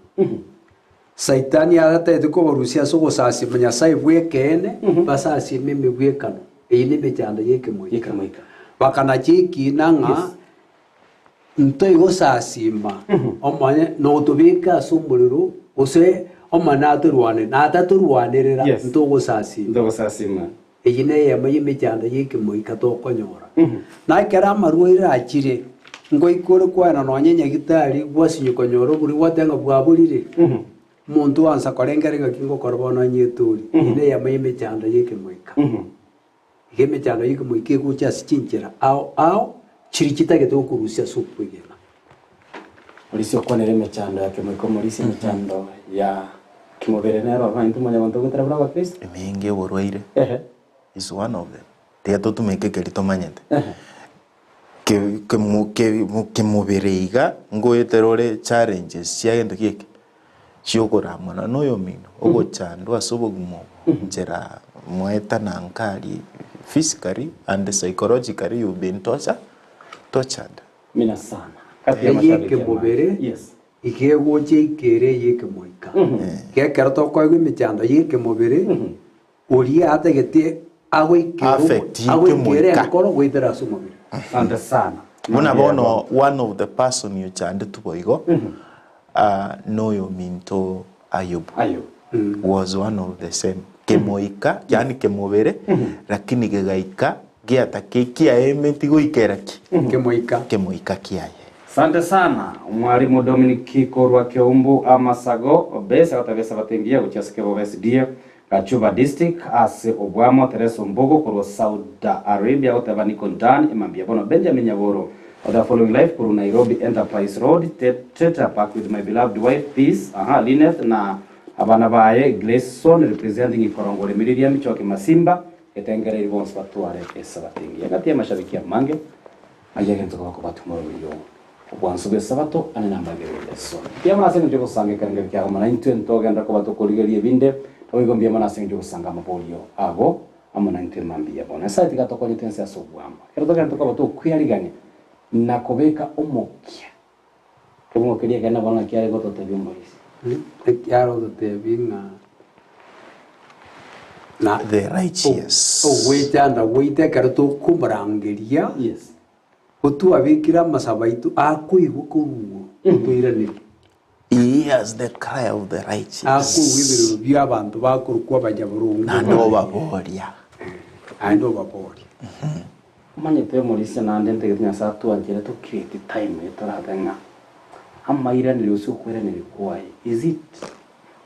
Saitani aratagete kobarusia ase ogosasima Nyasae bw'ekeene, basasime emegwekano. Eyio nemechando y'ekemoika. Y'ekemoika. Bakanacha ekiina ng'a Ntoigosasiima Omonene notobeke ase omorero, gose Omonene atorwane, na atatorwanerera, Yes. ntogosasiima. Ntogosasiima. Eyio neyemo y'emechando y'ekemoika tokonyora. Na ekero amarwaire achire, ngoika ore kwaena nonya nyagitari gwasinywa konyora oborwaire gwateba ng'a bwaborire, omonto oansa korengera ng'aki ngokora bono anyetoorie. Eyio neyemo y'emechando y'ekemoika. Iga emechando y'ekemoika egocha ase chinchera ao ao chiria chitagete gokorusia ase okwegena. Morisia okwanere emechando ya kemoika omorisia emechando ya kimobere nero abanyete mwanyabanto goetera buna abakristo. Emenge oborwaire Ehe. is one of them. Tiga totumeke keria tomanyete. Ehe. Ke- kemo- ke- Kemobere iga ngoetera ore challenges chia gento ki eke chiokoramana na oyomino ogochandwa ase obogima obo nchera mwaetana nka aria physically and psychologically you've been torture tortured. Mina sana. Kati ya mashabiki ya Ey'ekemobere Manchester. Yes. iga egocha eikere ey'ekemoika. Iga ekero tokoegwa emechando y'ekemobere, oria atagete agoikere Affect agoikere y'ekemoika. enkoro goetera ase omobere. Asante sana. Buna Mambia bono one of the person ochandetwe boigo noyominto Ayubu. Ayubu. Was one of the same. Kemoika, yaani kemobere, lakini gegaika giatake kiaemeti goikera ki? Kemoika. Kemoika kiaye. Asante sana Mwalimu Dominic korwa Keumbu Amasago Base agoteba esabato engiya gochia ase Keboba SDA Gachuba District ase obwamo Teresa Ombogo korwa Saudi Arabia agoteba niko Dan emambia bono Benjamin Nyaboro of the following life korwa Nairobi Enterprise Road Tetra Pak with my beloved wife Peace aha Lineth na abana baye Gleson representing Ikorongo Remiriria Michoki Masimba etengereiri bonsi batware esabato engiya gati y'amashabiki amange ayio egento koba kobatumora oboyio. Obwansu bw'Esabato ane namagere Yeso. Mbuya mono ase engencho y'ogosanga ekerengerio kiago amo naintwe ntogenda koba tokorigereria ebinde, naboigo mbuya mono ase engencho y'ogosanga amaborio ago amo naintwe mambia bono. Nyasae tiga atokonye twensi ase obwamo. Ekero togenda tokoba tokwearigania na kobeka omokia, kebungo keria ekenene bono naki are gototebia omorisia. Ekiagera ototebie ng'a na The righteous. ogwechanda gwaito ekero tokomorangeria, Yes. gotwabekire amasabo aito akoigwa korwa otoiranerie. He hears the cry of the righteous. Akoigwa ebirero bi'abanto bakorokwa abanyaboronge Naende obaboria. Naende obaboria. Omanyete omorisia naende ntagete Nyasae atwanchere to create time eye torabe ng'a amairaneri gose okoiraneria kwaye is it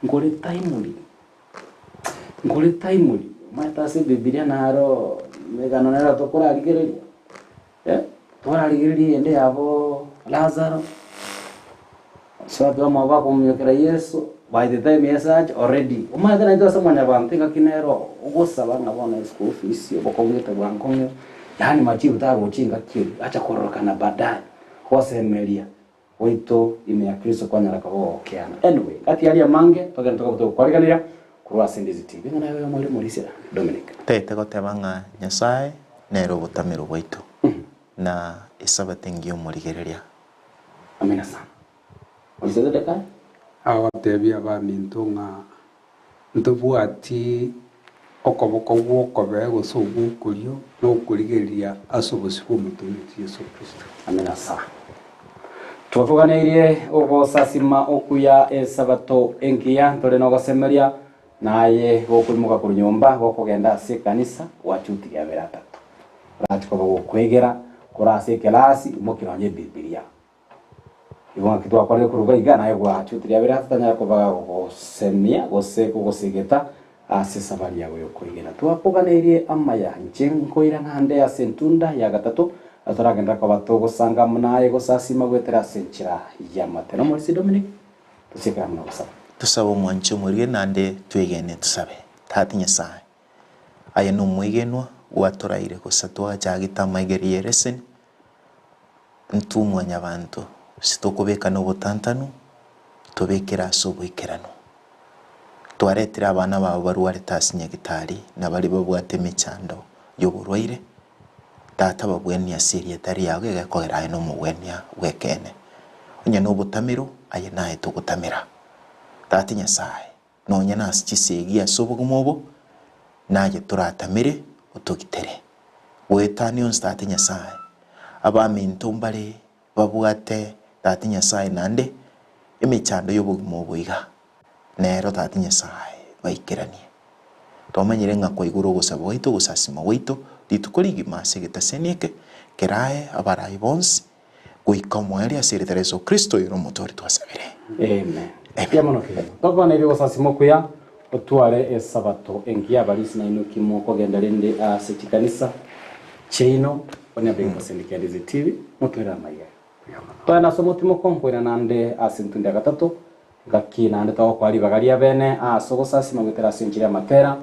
nkore timely? Nkore timely? Omanyete ase ebibilia naro emegano nero tokorarigereria eh, torarigereria eyende yabo Lazaro, Ase bamwabo bakomomiokera Yeso, by the time Yeso acha already, omanyete naintwe ase mwanyabanto engaki nero ogosaba ng'a bono eschool fees obokong'ete bwankong'ire, yaani majibu tagocha engaki eyio, acha kororokana baadaye, gosemeria gwaito ime ya Kristo kwanyara koba ogokeana. Anyway, gati aria amange, togende tokabe togokwariganeria korwa ase Ndizi TV. Ng'a naye oyomo oria omorisia, Dominic. Tete goteba ng'a Nyasae nere obotamero bwaito, na Esabato engiya omorigereria. Amina sana. Oise Zedekiah. Agoteebia abaminto ng'a ntobwati okoboko gw'okobee gose ogw'okorio na okorigereria ase obosio bw'Omotomwa oito Yeso Kristo. Amina sana. Twatuganeirie ogosasima okuya Esabato engiya ntore nogosemeria, naye gokoimoka korwa nyomba gokogenda ase ekanisa gwachutirie abere atato. Orache koba gokwegera kore ase ekelasi imokia nonye Ebibilia. Igo ng'aki twakorire korwa iga iga naye gwachutirie abere atato tanyara koba gogosemia gose kogosegeta ase esabari yago y'okwegena. Twakoganeirie amaya inche nkoira naende ase entunda ya gatato toragenderere koba togosanga amo naye gosasima goetera ase enchera y'amate. Nomorisia Dominic, tosiekere amo nogosaba. Tosabe omwanchi omorige naende twegene tosabe. Tata Nyasae, Aye nomwegenwa, gwatoraire gose twachagete amaigerio y'ereseni, intwe mwanyabanto sitokobekana obotantanu, tobekere ase oboikeranu. Twaretire abana babo barwarete ase nyagitari na baria babwate emechando y'oborwaire, Tata babwenie ase erieta riao egekogera aye nomogwenia bw'ekeene. Onye nobotamero, aye naye togotamera. Tata Nyasae, nonya nase chisegi ase obogima obo, naye toratamere otogitere. Goetania onsi Tata Nyasae, abaminto mbare babwate Tata Nyasae naende emechando y'obogima obo iga, nero Tata Nyasae baikeranie. Twamanyire ng'a kwaigure ogosaba gwaito, ogosasima gwaito, rituko rigima ase egetaseni eke, kerae abarai bonsi, goika omoerio ase erieta ria Yeso Kristo oyore Omotoori twasabire. Amen. Mbuya mono kegima. Tokwane ebi'ogosasima okuya, otware esabato engiya abarisia nainwe ki mokogenda rende ase chikanisa chiaino onye abe gosendeka Ndizi TV motwere amaiga. Toende ase omotimoko nkoira nande ase entunda ya gatato ngaki naende togokoa ribaga ria bene ase ogosasima goetera ase enchiri y'amatera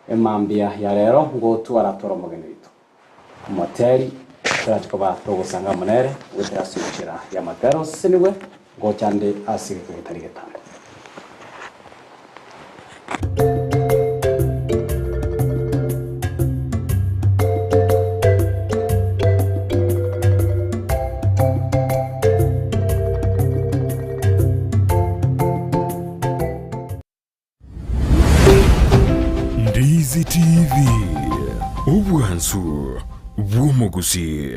emambia ya rero ngotwara tore omogeni oito. Omoteri, torache koba togosanga amo nere goetera ase enchera y'amatera osesenigwe, ngocha nde ase egeka getari getambe. Ndizi TV, obwansu bw'omogusii.